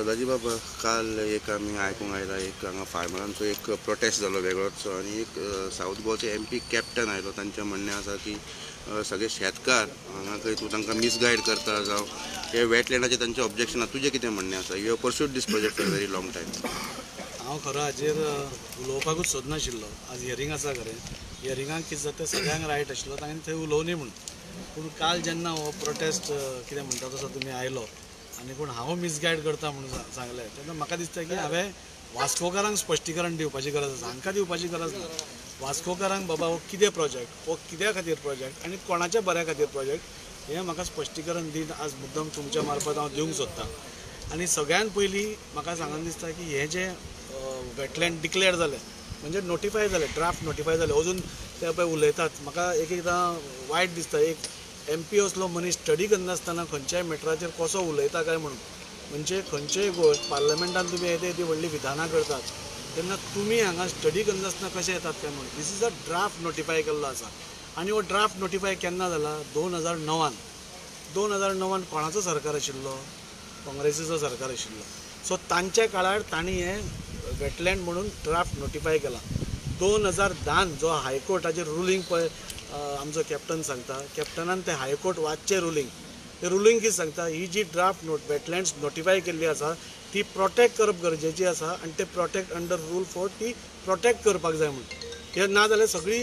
दाजीबाब, काल एक आमी आयकूंक आयला, एक हांगा फार्मरांचो एक प्रोटेस्ट जालो वेगळोच आनी एक सावथ गोवाचो एमपी कॅप्टन आयलो. तांचें म्हणणें आसा की सगळे शेतकार हांगा खंय तूं तांकां मिसगायड करता जावं हे वेटलँडाचें तांचें ऑब्जेक्शन आसा. तुजें कितें म्हणणें आसा? You have pursued this project for very long time. हांव खरो हाजेर उलोवपाकूच सोदनाशिल्लो. आज हियरींग आसा खरें, हियरिंगाक कितें जाता सगळ्यांक रायट आशिल्लो तांणी थंय उलोवनी म्हूण. पूण काल जेन्ना हो प्रोटेस्ट कितें म्हणटा तसो तुमी आयलो आनी कोण हांव मिसगायड करता म्हणून सांगलें तेन्ना म्हाका दिसता की हांवें वास्कोकारांक स्पश्टीकरण दिवपाची गरज आसा, हांकां दिवपाची गरज ना. वास्कोकारांक बाबा हो कितें प्रोजेक्ट, हो कित्या खातीर प्रोजेक्ट आनी कोणाच्या बऱ्या खातीर प्रोजेक्ट हें म्हाका स्पश्टीकरण दिवन आज मुद्दम तुमच्या मार्फत हांव दिवंक सोदतां. आनी सगळ्यान पयलीं म्हाका सांगन दिसता की हें जें वेटलँड डिक्लेअर जालें म्हणजे नोटिफाय जालें, ड्राफ्ट नोटिफाय जालें, अजून ते पळय उलयतात. म्हाका एक एकदां वायट दिसता, एक एम पी असलो मनीस स्टडी करनासतना खंयच्याय मॅटराचेर कसो उलयता काय म्हणून. म्हणजे खंयचेय गोश्ट पार्लमेंटान तुमी येदी येदी व्हडली विधानां करतात तेन्ना तुमी हांगा स्टडी करनासतना कशें येतात काय म्हणून. This is a draft notify केल्लो आसा आनी हो ड्राफ्ट नोटिफाय केन्ना जाला? 2009. 2009 कोणाचो सरकार आशिल्लो? काँग्रेसीचो सरकार आशिल्लो. सो तांच्या काळार तांणी हें वेटलँड म्हणून ड्राफ्ट नोटिफाय केला. 2010 जो हायकोर्टाचेर रुलींग पळय आमचो कॅप्टन सांगता, कॅप्टनान तें हायकोर्ट वाचचें रुलींग, तें रुलींग कितें सांगता, ही जी ड्राफ्ट वेटलँड्स नोटिफाय केल्ली आसा ती प्रोटेक्ट करप गरजेची आसा आनी ते प्रोटेक्ट अंडर रूल 4 ती प्रोटेक्ट करपाक जाय म्हणून. हें ना जाल्यार सगळी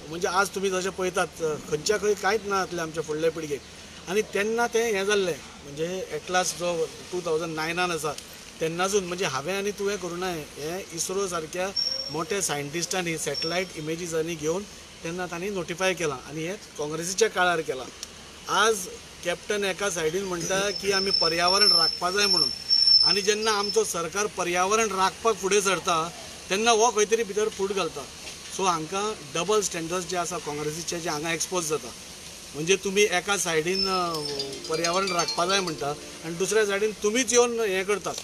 म्हणजे आज तुमी जशें पळयतात खंयच्या खंय कांयच ना जातलें आमच्या फुडल्या पिळगेक. आनी तेन्ना तें हें जाल्लें म्हणजे एटलास जो 2009 आसा तेन्नासून म्हणजे हांवें आनी तुवें करूं ना, हें इस्रो सारक्या मोठ्या सायंटिस्टांनी सॅटलायट इमेजीसांनी घेवन तेन्ना तांणी नोटिफाय केलां आनी हें काँग्रेसीच्या काळार केलां. आज कॅप्टन एका सायडीन म्हणटा की आमी पर्यावरण राखपा जाय म्हणून, आनी जेन्ना आमचो सरकार पर्यावरण राखपाक फुडें सरता तेन्ना हो खंय तरी भितर फूट घालता. सो हांकां डबल स्टँडर्ड्स जे आसा काँग्रेसीचे जे हांगा एक्सपोज जाता. म्हणजे तुमी एका सायडीन पर्यावरण राखपा जाय म्हणटा आनी दुसऱ्या सायडीन तुमीच येवन हें करतात.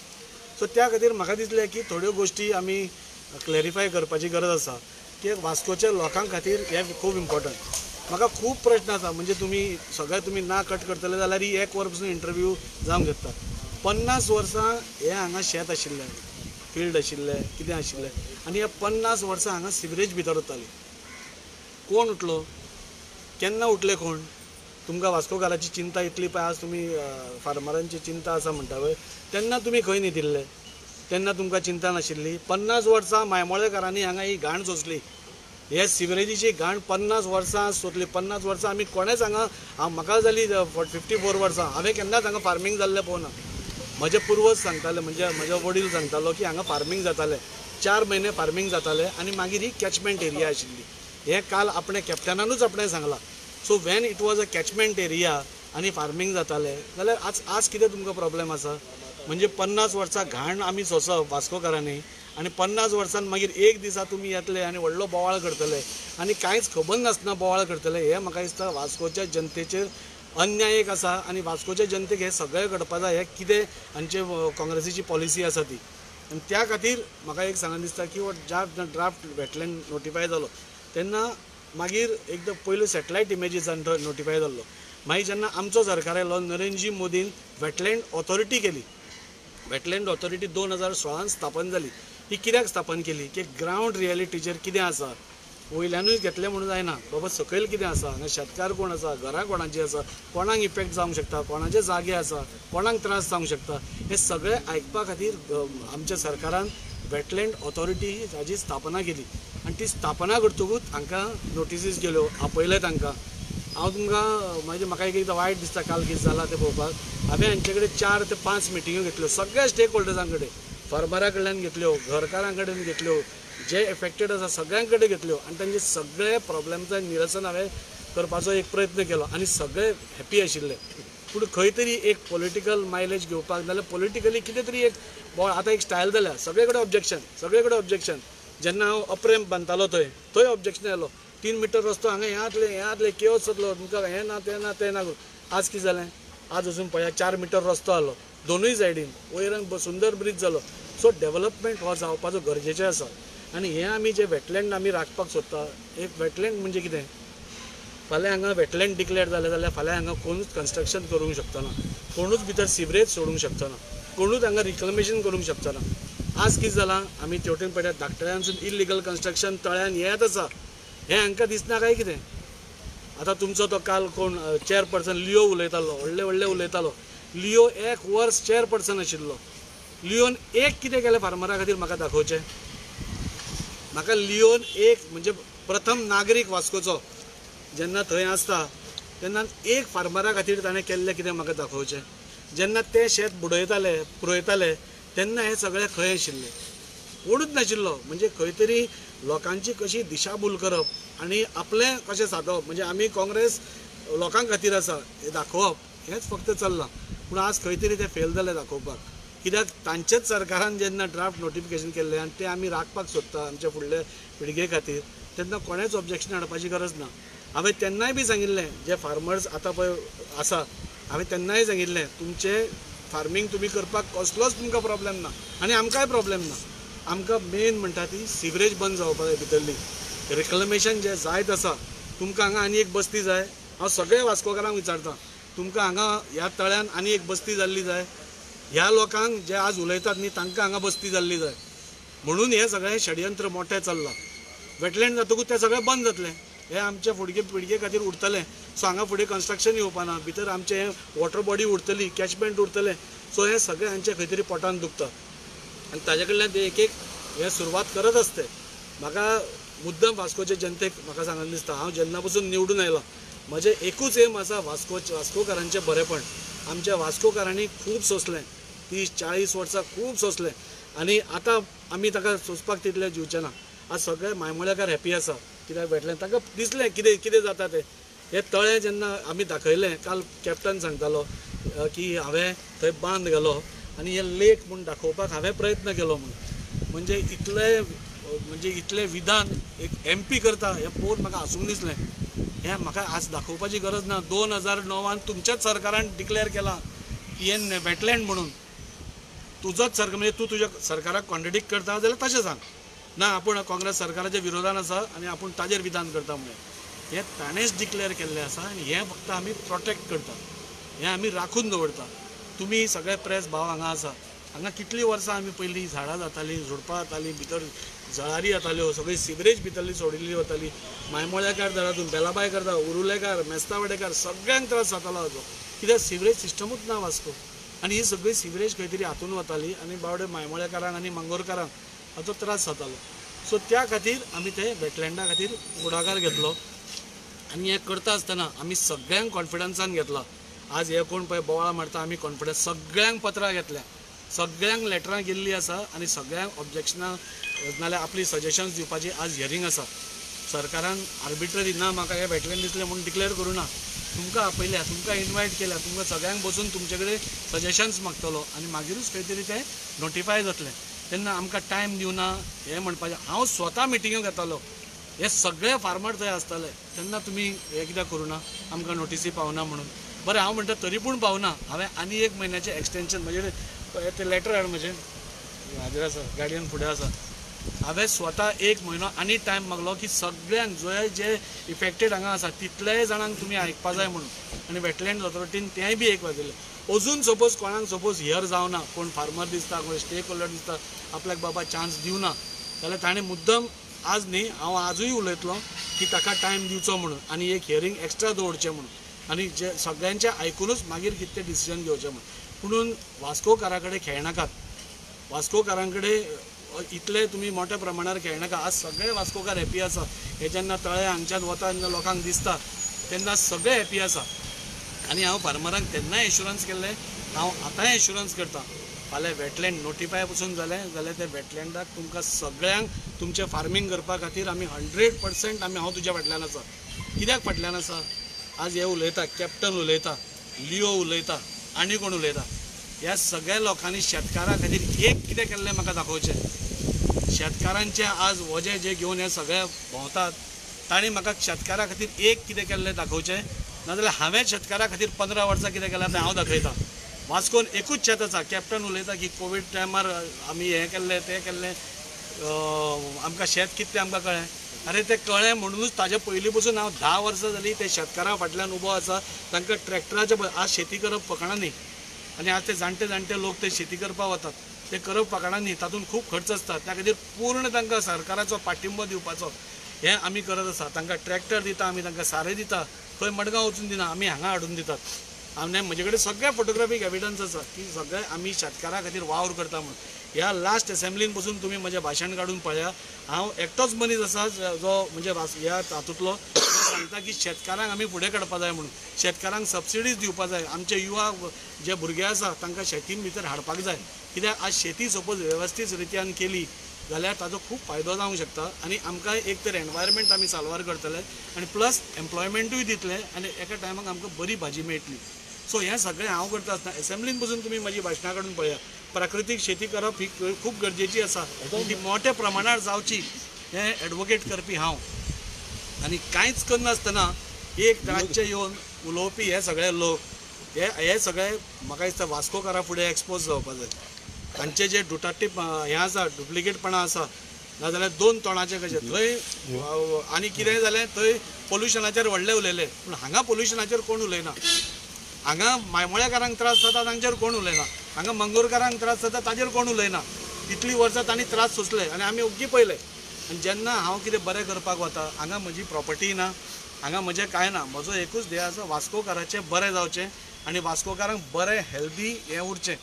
सो त्या खातीर म्हाका दिसलें की थोड्यो गोश्टी आमी क्लॅरिफाय करपाची गरज आसा की वास्कोच्या लोकां खातीर हें खूब इम्पॉर्टंट. म्हाका खूब प्रश्न आसा, म्हणजे तुमी सगळे तुमी ना कट करतले जाल्यार ही एक वर पसून इंटरव्यू जावंक शकता. 50 वर्सां हें हांगा शेत आशिल्लें, फिल्ड आशिल्लें, कितें आशिल्लें आनी ह्या 50 वर्सां हांगा सिवरेज भितर वताली. कोण उठलो, केन्ना उठले कोण? तुमकां वास्कोकाराची चिंता इतली पळय आज तुमी फार्मरांची चिंता आसा म्हणटा पळय, तेन्ना तुमी खंय न्हिदिल्ले? तेन्ना तुमकां चिंता नाशिल्ली? 50 वर्सां मायमोळेकारांनी हांगा ही घाण सोंसली, हे सिवरेजीची घाण 50 वर्सां सोंसली. 50 वर्सां आमी कोणेच हांगा, म्हाका जाली 54 वर्सां, हांवें केन्नाच हांगा फार्मींग जाल्लें पळोवना. म्हजे पुर्वज सांगताले, म्हणजे म्हजे वडील सांगतालो की हांगा फार्मींग जातालें, 4 म्हयने फार्मींग जातालें आनी मागीर ही कॅचमेंट एरिया आशिल्ली. हें काल आपणें कॅप्टनानूच आपणें सांगलां. So when it was a catchment area आनी फार्मींग जातालें जाल्यार आज आज कितें तुमकां प्रॉब्लेम आसा? म्हणजे 50 वर्सां घाण आमी सोंसप वास्कोकारांनी आनी 50 वर्सान मागीर एक दिसा तुमी येतले आनी व्हडलो बोवाळ करतले आनी कांयच खबर नासतना बोवाळ करतले. हें म्हाका दिसता वास्कोच्या जनतेचेर अन्याय एक आसा आनी वास्कोच्या जनतेक हें सगळें घडपा जाय. हें कितें हांचे काँग्रेसीची पॉलिसी आसा ती. आनी त्या खातीर म्हाका एक सांगन दिसता की हो ड्राफ्ट वेटलँड नोटिफाय जालो तेन्ना मागीर एकदां पयल्यो सॅटलायट इमेजीसान नोटिफाय जाल्लो. मागीर जेन्ना आमचो सरकार आयलो, नरेंद्र मोदीन वेटलँड ऑथॉरिटी केली. वेटलँड ऑथॉरिटी 2016 स्थापन जाली. ही कित्याक स्थापन केली की ग्रावंड रियलिटीचेर कितें आसा, वयल्यानूय घेतलें म्हणून जायना, बाबा सकयल कितें आसा, हांगा शेतकार कोण आसा, घरां कोणाचीं आसा, कोणाक इफेक्ट जावंक शकता, कोणाचे जागे आसा, कोणाक त्रास जावंक शकता, हें सगळें आयकपा खातीर आमच्या सरकारान वेटलँड ऑथॉरिटी हाजी स्थापना केली. आनी ती स्थापना करतकूच हांकां नोटिसीस गेल्यो, आपयलें तांकां. हांव तुमकां मागीर म्हाका एक एकदां वायट दिसता काल कितें जालां तें पळोवपाक. हांवें हांचे कडेन 4 ते 5 मिटिंग्यो घेतल्यो, सगळ्या स्टेक होल्डर्सां कडेन, फार्मरा कडल्यान घेतल्यो, घरकारां कडेन घेतल्यो, जे एफेक्टेड आसा सगळ्यां कडेन घेतल्यो आनी तांचे सगळे प्रॉब्लेमचें निरसन हांवें करपाचो एक प्रयत्न केलो आनी सगळे हॅपी आशिल्ले. पूण खंय तरी एक पॉलिटिकल मायलेज घेवपाक नाजाल्यार पॉलिटिकली कितें तरी एक आतां एक स्टायल जाल्या, सगळे कडेन ऑब्जेक्शन, सगळे कडेन ऑब्जेक्शन. जेन्ना हांव अप्रेम बांदतालो थंय थंय ऑब्जेक्शन आयलो, 3 मिटर रस्तो हांगा हें जातलें, हें जातलें, केओस जातलो, तुमकां हें ना तें ना तें ना. आज कितें जालें, आज वचून पळया 4 मिटर रस्तो आलो दोनूय सायडीन, वयर सुंदर ब्रीज जालो. सो डेवलपमेंट हो जावपाचो गरजेचें आसा. आनी हें आमी जें वेटलँड आमी राखपाक सोदता, एक वेटलँड म्हणजे कितें, फाल्यां हांगा वेटलँड डिक्लेअर जालें जाल्यार फाल्यां हांगा कोणूच कन्स्ट्रक्शन करूंक शकतना, कोणूच भितर सिवरेज सोडूंक शकतना, कोणूच हांगा रिक्लमेशन करूंक शकतना. आज कितें जालां, आमी तेवटेन पळयता धाकटळ्यानसून इल्लिगल कन्स्ट्रक्शन तळ्यान येत आसा. हें हांकां दिसना काय कितें? आतां तुमचो तो काल कोण चेअरपर्सन लियो उलयतालो, व्हडले व्हडले उलयतालो. लियो एक वर्स चेअरपर्सन आशिल्लो. लियोन एक कितें केलें फार्मरा खातीर म्हाका दाखोवचें. म्हाका लियोन एक म्हणजे प्रथम नागरीक वास्कोचो जेन्ना थंय आसता तेन्ना एक फार्मरा खातीर ताणें केल्लें कितें म्हाका दाखोवचें. जेन्ना ते शेत बुडयताले पुरयताले तेन्ना हे सगळे खंय आशिल्ले, कोणूच नाशिल्लो. म्हणजे खंय तरी लोकांची कशी दिशाभूल करप आनी आपलें कशें सादप, म्हणजे आमी काँग्रेस लोकां खातीर आसा हें दाखोवप हेंच फक्त चल्लां. पूण आज खंय तरी तें फेल जालें दाखोवपाक, कित्याक तांचेच सरकारान जेन्ना ड्राफ्ट नोटिफिकेशन केल्लें आनी तें आमी राखपाक सोदता आमच्या फुडल्या पिळगे खातीर, तेन्ना कोणेंच ऑब्जेक्शन हाडपाची गरज ना. हांवें तेन्नाय बी सांगिल्लें जे फार्मर्स आतां पळय आसा, हांवें तेन्नाय सांगिल्लें तुमचें फार्मींग तुमी करपाक कसलोच तुमकां प्रॉब्लेम ना आनी आमकांय प्रॉब्लेम ना. आमकां मेन म्हणटा ती सिवरेज बंद जावपाक जाय, भितरली रिक्लमेशन जें जायत आसा. तुमकां हांगा आनी एक बस्ती जाय, हांव सगळे वास्कोकारांक विचारतां, तुमकां हांगा ह्या तळ्यान आनी एक बस्ती जाल्ली जाय? ह्या लोकांक जे आज उलयतात न्ही तांकां हांगा बस्ती जाल्ली जाय. म्हणून हें सगळें षडयंत्र मोठें चल्लां. वेटलँड जातकूच तें सगळें बंद जातलें, हें आमच्या फुडगे पिळगे खातीर उरतलें. सो हांगा फुडें कन्स्ट्रक्शन येवपा ना, भितर आमचें हें वॉटर बॉडी उरतली, कॅचमेंट उरतलें. सो हें सगळें हांचें खंय तरी पोटान दुखता आनी ताजे कडल्यान ते एक एक हें सुरवात करत आसते. म्हाका मुद्दम वास्कोचे जनतेक म्हाका सांगन दिसता, हांव जेन्ना पसून निवडून आयलां म्हजें एकूच एम आसा, वास्कोकारांचें बरेंपण. आमच्या वास्कोकारांनी खूब सोंसलें, 30-40 वर्सां खूब सोंसलें आनी आतां आमी ताका सोंसपाक तितलें दिवचें ना. आज सगळे मायमोळेकार हॅपी आसा, कित्याक वेटलँड तांकां दिसलें कितें कितें जाता तें. हें तळें जेन्ना आमी दाखयलें, काल कॅप्टन सांगतालो की हांवें थंय बांद घालो आनी हें लेक म्हूण दाखोवपाक हांवें प्रयत्न केलो म्हूण. म्हणजे इतलें म्हणजे इतलें विधान एक एम पी करता हें पळोवन म्हाका हांसूंक दिसलें. हें म्हाका आज दाखोवपाची गरज ना. 2009 तुमच्याच सरकारान डिक्लेअर केलां की हें वेटलँड म्हणून. तुजोच सरकार म्हणजे तूं तुज्या सरकाराक कॉन्ट्रडिक्ट करता जाल्यार तशें सांग ना, आपूण काँग्रेस सरकाराच्या विरोधान आसा आनी आपूण ताजेर विधान करता म्हणून. हें ताणेंच डिक्लेअर केल्लें आसा आनी हें फक्त आमी प्रोटेक्ट करता, हें आमी राखून दवरता. तुमी सगळे प्रेस भाव हांगा आसा, हांगा कितलीं वर्सां आमी पयलीं झाडां जातालीं, झुडपां जातालीं, भितर जळारी जाताल्यो, सगळी सिवरेज भितरली सोडिल्ली वताली. मायमोळ्याकार धरा, बेलाबायकार धरा, उरुलेकार, मेस्तावाडेकार, सगळ्यांक त्रास जातालो हाजो, कित्याक सिवरेज सिस्टमूच ना वास्को. आनी ही सगळी सिवरेज खंय तरी हातून वताली आनी बावडे मायमोळ्याकारांक आनी मांगोरकारांक हाचो त्रास जातालो. सो त्या खातीर आमी ते वेटलँडा खातीर फुडाकार घेतलो आनी हें करता आसतना आमी सगळ्यांक कॉन्फिडन्सान घेतला. आज हे कोण पळय बोवाळ मारता, आमी कॉन्फिडन्स सगळ्यांक पत्रां घेतल्या, सगळ्यांक लेटरां गेल्लीं आसा आनी सगळ्यांक ऑब्जेक्शनां नाल्यार आपली सजेशन्स दिवपाची आज हियरींग आसा. सरकारान आर्बिट्ररी ना म्हाका हें वेटलँड दिसलें म्हूण डिक्लेअर करूं ना, तुमकां आपयल्या, तुमकां इनवायट केल्या, तुमकां सगळ्यांक बसून तुमचे कडेन सजेशन्स मागतलो आनी मागीरूच खंय तरी तें नोटिफाय जातलें. तेन्ना आमकां टायम दिवना हें म्हणपाचें. हांव स्वता मिटिंग्यो घेतालो, हे सगळे फार्मर थंय आसताले, तेन्ना तुमी हें कित्याक करूं ना, आमकां नोटिसी पावना म्हणून. बरें हांव म्हणटा तरी पूण पावना, हांवें आनी एक म्हयन्याचें एक्सटेंशन, म्हजें तें लेटर हाड, म्हजें हाजेर आसा, गाडयेन फुडें आसा. हांवें स्वता 1 म्हयनो आनी टायम मागलो की सगळ्यांक जे जे इफेक्टेड हांगा आसा तितल्याय जाणांक तुमी आयकपा जाय म्हणून. आनी वेटलँड ऑथॉरिटीन तेंय बी एक वाजयलें. अजून सपोज कोणाक सपोज here जावना, कोण फार्मर दिसता, कोण स्टेक होल्डर दिसता आपल्याक बाबा चान्स दिवना जाल्यार ताणें मुद्दम आज न्ही, हांव आजूय उलयतलो की ताका टायम दिवचो म्हणून आनी एक हियरींग एक्स्ट्रा दवरचें म्हणून आनी जे सगळ्यांचें आयकुनूच मागीर कितें तें डिसिजन घेवचें म्हणून. पुणून वास्कोकारा कडेन खेळनाकात, वास्कोकारां कडेन इतले तुमी मोठ्या प्रमाणार खेळनाका. आज सगळे वास्कोकार हॅपी आसा. हे जेन्ना तळें हांगच्यान वता तेन्ना लोकांक दिसता तेन्ना सगळे हॅपी आसा. आनी हांव फार्मरांक तेन्नाय एश्युरन्स केल्लें, हांव आतांय एश्युरन्स करता, फाल्यां वेटलँड नोटिफाय पसून जालें जाल्यार त्या वेटलँडाक तुमकां सगळ्यांक तुमचें फार्मींग करपा खातीर आमी 100% आमी हांव तुज्या फाटल्यान आसा. कित्याक फाटल्यान आसा? आज हे उलयता, कॅप्टन उलयता, लिओ उलयता, आनी कोण उलयता, ह्या सगळ्या लोकांनी शेतकारां खातीर एक कितें केल्लें म्हाका दाखोवचें. शेतकारांचें आज वजें जें घेवन हे सगळे भोंवतात तांणी म्हाका शेतकारां खातीर एक कितें केल्लें दाखोवचें. नाजाल्यार हांवें शेतकारा खातीर 15 वर्सां कितें केलां तें हांव दाखयतां. वास्कोन एकूच शेत आसा. कॅप्टन उलयता की कोवीड टायमार आमी हें केल्लें तें केल्लें, आमकां शेत कितें आमकां कळ्ळें. अरे तें कळ्ळें म्हणूनच ताजे पयलीं पसून हांव 10 वर्सां जालीं ते शेतकारां फाटल्यान उबो आसा. तांकां ट्रॅक्टराचे आज शेती करप फकाणां न्ही, आनी आज ते जाणटे जाणटे लोक ते शेती करपाक वतात, ते करप फकाणां न्ही, तातूंत खूब खर्च आसता. त्या खातीर पूर्ण तांकां सरकाराचो पाठिंबो दिवपाचो हें आमी करत आसा. तांकां ट्रॅक्टर दिता आमी, तांकां सारें दिता, खंय मडगांव वचून दिना, आमी हांगा हाडून दितात. आनी म्हजे कडेन सगळे फोटोग्राफीक एविडन्स आसा की सगळे आमी शेतकारां खातीर वावर करता म्हणून. ह्या लास्ट एसेंब्लीन पसून तुमी म्हजें भाशण काडून पळया, हांव एकटोच मनीस आसा जो म्हणजे ह्या तातूंतलो सांगता की शेतकारांक आमी फुडें काडपा जाय म्हणून, शेतकारांक सबसिडीज दिवपा जाय, आमचे युवा जे भुरगे आसा तांकां शेतीन भितर हाडपाक जाय. कित्याक आज शेती सपोज वेवस्थीत रित्यान केली जाल्यार ताजो खूब फायदो जावंक शकता आनी आमकां एक तर एनवायरमेंट आमी साल्वार करतले आनी प्लस एम्प्लॉयमेंटूय दितले आनी एका टायमाक आमकां बरी भाजी मेळटली. सो हें सगळें हांव करता आसतना एसेंब्लीन पसून तुमी म्हजी भाशणां काडून पळया. प्राकृतीक शेती करप ही खूब गरजेची आसा, ती मोठ्या प्रमाणार जावची हें एडवोकेट करपी हांव. आनी कांयच करनासतना एक रातचें येवन उलोवपी हे सगळे लोक हे हे सगळे म्हाका दिसता वास्कोकारा फुडें एक्सपोज जावपा जाय. तांचे जे दुटाटी हें आसा, डुप्लिकेटपणां आसा, नाजाल्यार दोन तोंडाचें कशें थंय आनी कितेंय जालें थंय पोल्युशनाचेर व्हडलें उलयलें, पूण हांगा पोल्युशनाचेर कोण उलयना. हांगा मायमोळेकारांक त्रास जाता तांचेर कोण उलयना, हांगा मंगळूरकारांक त्रास जाता ताजेर कोण उलयना. इतलीं वर्सां तांणी त्रास सोंसले आनी आमी ओग्गी पळयले. आनी जेन्ना हांव कितें बरें करपाक वता, हांगा म्हजी प्रॉपर्टी ना, हांगा म्हजें कांय ना, म्हजो एकूच ध्येय आसा, वास्कोकाराचें बरें जावचें आनी वास्कोकारांक बरें हेल्दी हें उरचें.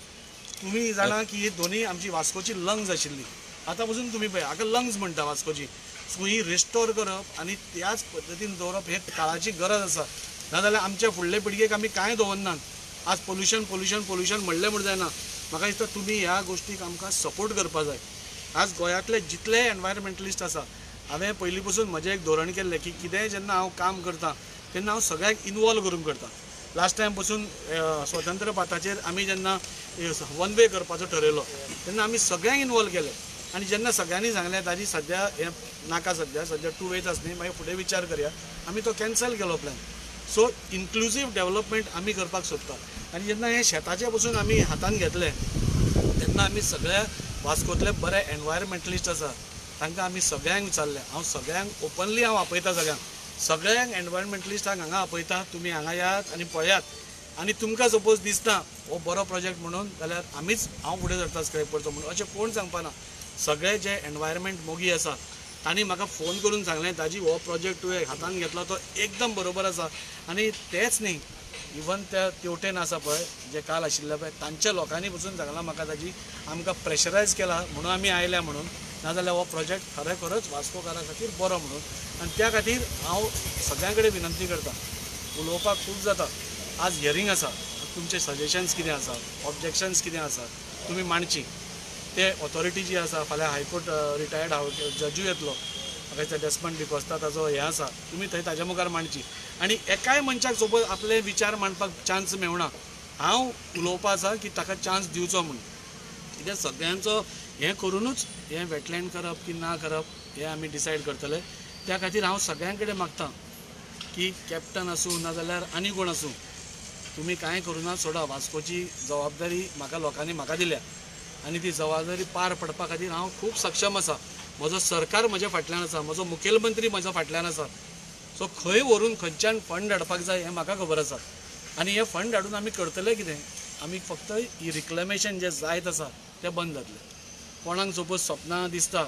तुमी जाणा की ही दोनूय आमची वास्कोची लंग्स आशिल्ली, आतां पसून तुमी पळय हाका लंग्स म्हणटा वास्कोची. सो ही रिस्टोर करप आनी त्याच पद्दतीन दवरप हें काळाची गरज आसा. नाजाल्यार आमच्या फुडले पिळगेक आमी कांय दवरनात. आज पोल्युशन पोल्युशन पोल्युशन म्हणलें म्हूण जायना. म्हाका दिसता तुमी ह्या गोश्टीक आमकां सपोर्ट करपा जाय. आज गोंयांतले जितले एनवायरमेंटलिस्ट आसा, हांवें पयलीं पसून म्हजें एक धोरण केल्लें की कितेंय जेन्ना हांव काम करता तेन्ना हांव सगळ्यांक इनवॉल्व करून करता. लास्ट टायम पसून स्वतंत्र पाथाचेर आमी जेन्ना वन वे करपाचो ठरयलो तेन्ना आमी सगळ्यांक इनवॉल्व केलें. आनी जेन्ना सगळ्यांनी सांगलें ताजी सद्या हें नाका, सद्या सद्या टू वेच आसली, मागीर फुडें विचार करया, आमी तो कॅन्सल केलो प्लॅन. सो इन्क्लुजीव डेवलपमेंट आमी करपाक सोदता. आनी जेन्ना हें शेताचें पसून आमी हातान घेतलें तेन्ना आमी सगळ्या वास्कोतले बरे एनवायरमेंटलिस्ट आसा तांकां आमी सगळ्यांक विचारलें. हांव सगळ्यांक ओपनली हांव आपयता, सगळ्यांक सगळ्यांक एनवायरमेंटलिस्टांक हांगा आपयता, तुमी हांगा यात आनी पळयात. आनी तुमकां सपोज दिसता हो बरो प्रोजेक्ट म्हणून जाल्यार आमीच हांव फुडें सरता स्क्रॅप करचो म्हणून, अशें कोण सांगपाना. सगळे जे एनवायरमेंट मोगी आसा तांणी म्हाका फोन करून सांगलें ताजी हो प्रोजेक्ट तुवें हातान घेतला तो एकदम बरोबर आसा. आनी तेंच न्ही, इवन त्या तेवटेन आसा पळय जे काल आशिल्ले पळय तांच्या लोकांनी पसून सांगलां म्हाका ताजी आमकां प्रेशरायज केला म्हणून आमी आयल्या म्हणून, नाजाल्यार हो प्रोजेक्ट खरें खरोच वास्कोकारा खातीर बरो म्हणून. आनी त्या खातीर हांव सगळ्यां कडेन विनंती करता, उलोवपाक खूब जाता, आज हियरींग आसा, तुमचे सजेशन्स कितें आसा, ऑब्जेक्शन्स कितें आसा तुमी मांडची. ते ऑथॉरिटी जी आसा, फाल्यां हायकोर्ट रिटायर्ड जजूय येतलो, म्हाका दिसता डेस्मंड डिकोस्ता ताजो हें आसा, तुमी थंय ताज्या मुखार मांडची. आनी एकाय मनशाक सपोज आपले विचार मांडपाक चान्स मेळना, हांव उलोवपा आसा की ताका चान्स दिवचो म्हणून. कित्याक सगळ्यांचो हें करुनूच हें वेटलँड करप की ना करप हें आमी डिसायड करतले. त्या खातीर हांव सगळ्यां कडेन मागता की कॅप्टन आसूं नाजाल्यार आनी कोण आसूं, तुमी कांय करुना सोडा, वास्कोची जबाबदारी म्हाका लोकांनी म्हाका दिल्या आनी ती जबाबदारी पार पडपा खातीर हांव खूब सक्षम आसा. म्हजो सरकार म्हज्या फाटल्यान आसा, म्हजो मुखेलमंत्री म्हज्या फाटल्यान आसा. सो खंय व्हरून खंयच्यान फंड हाडपाक जाय हें म्हाका खबर आसा. आनी हे फंड हाडून आमी करतले कितें, आमी फक्त ही रिक्लेमेशन जें जायत आसा तें बंद जातलें. कोणाक सपोज सपनां दिसता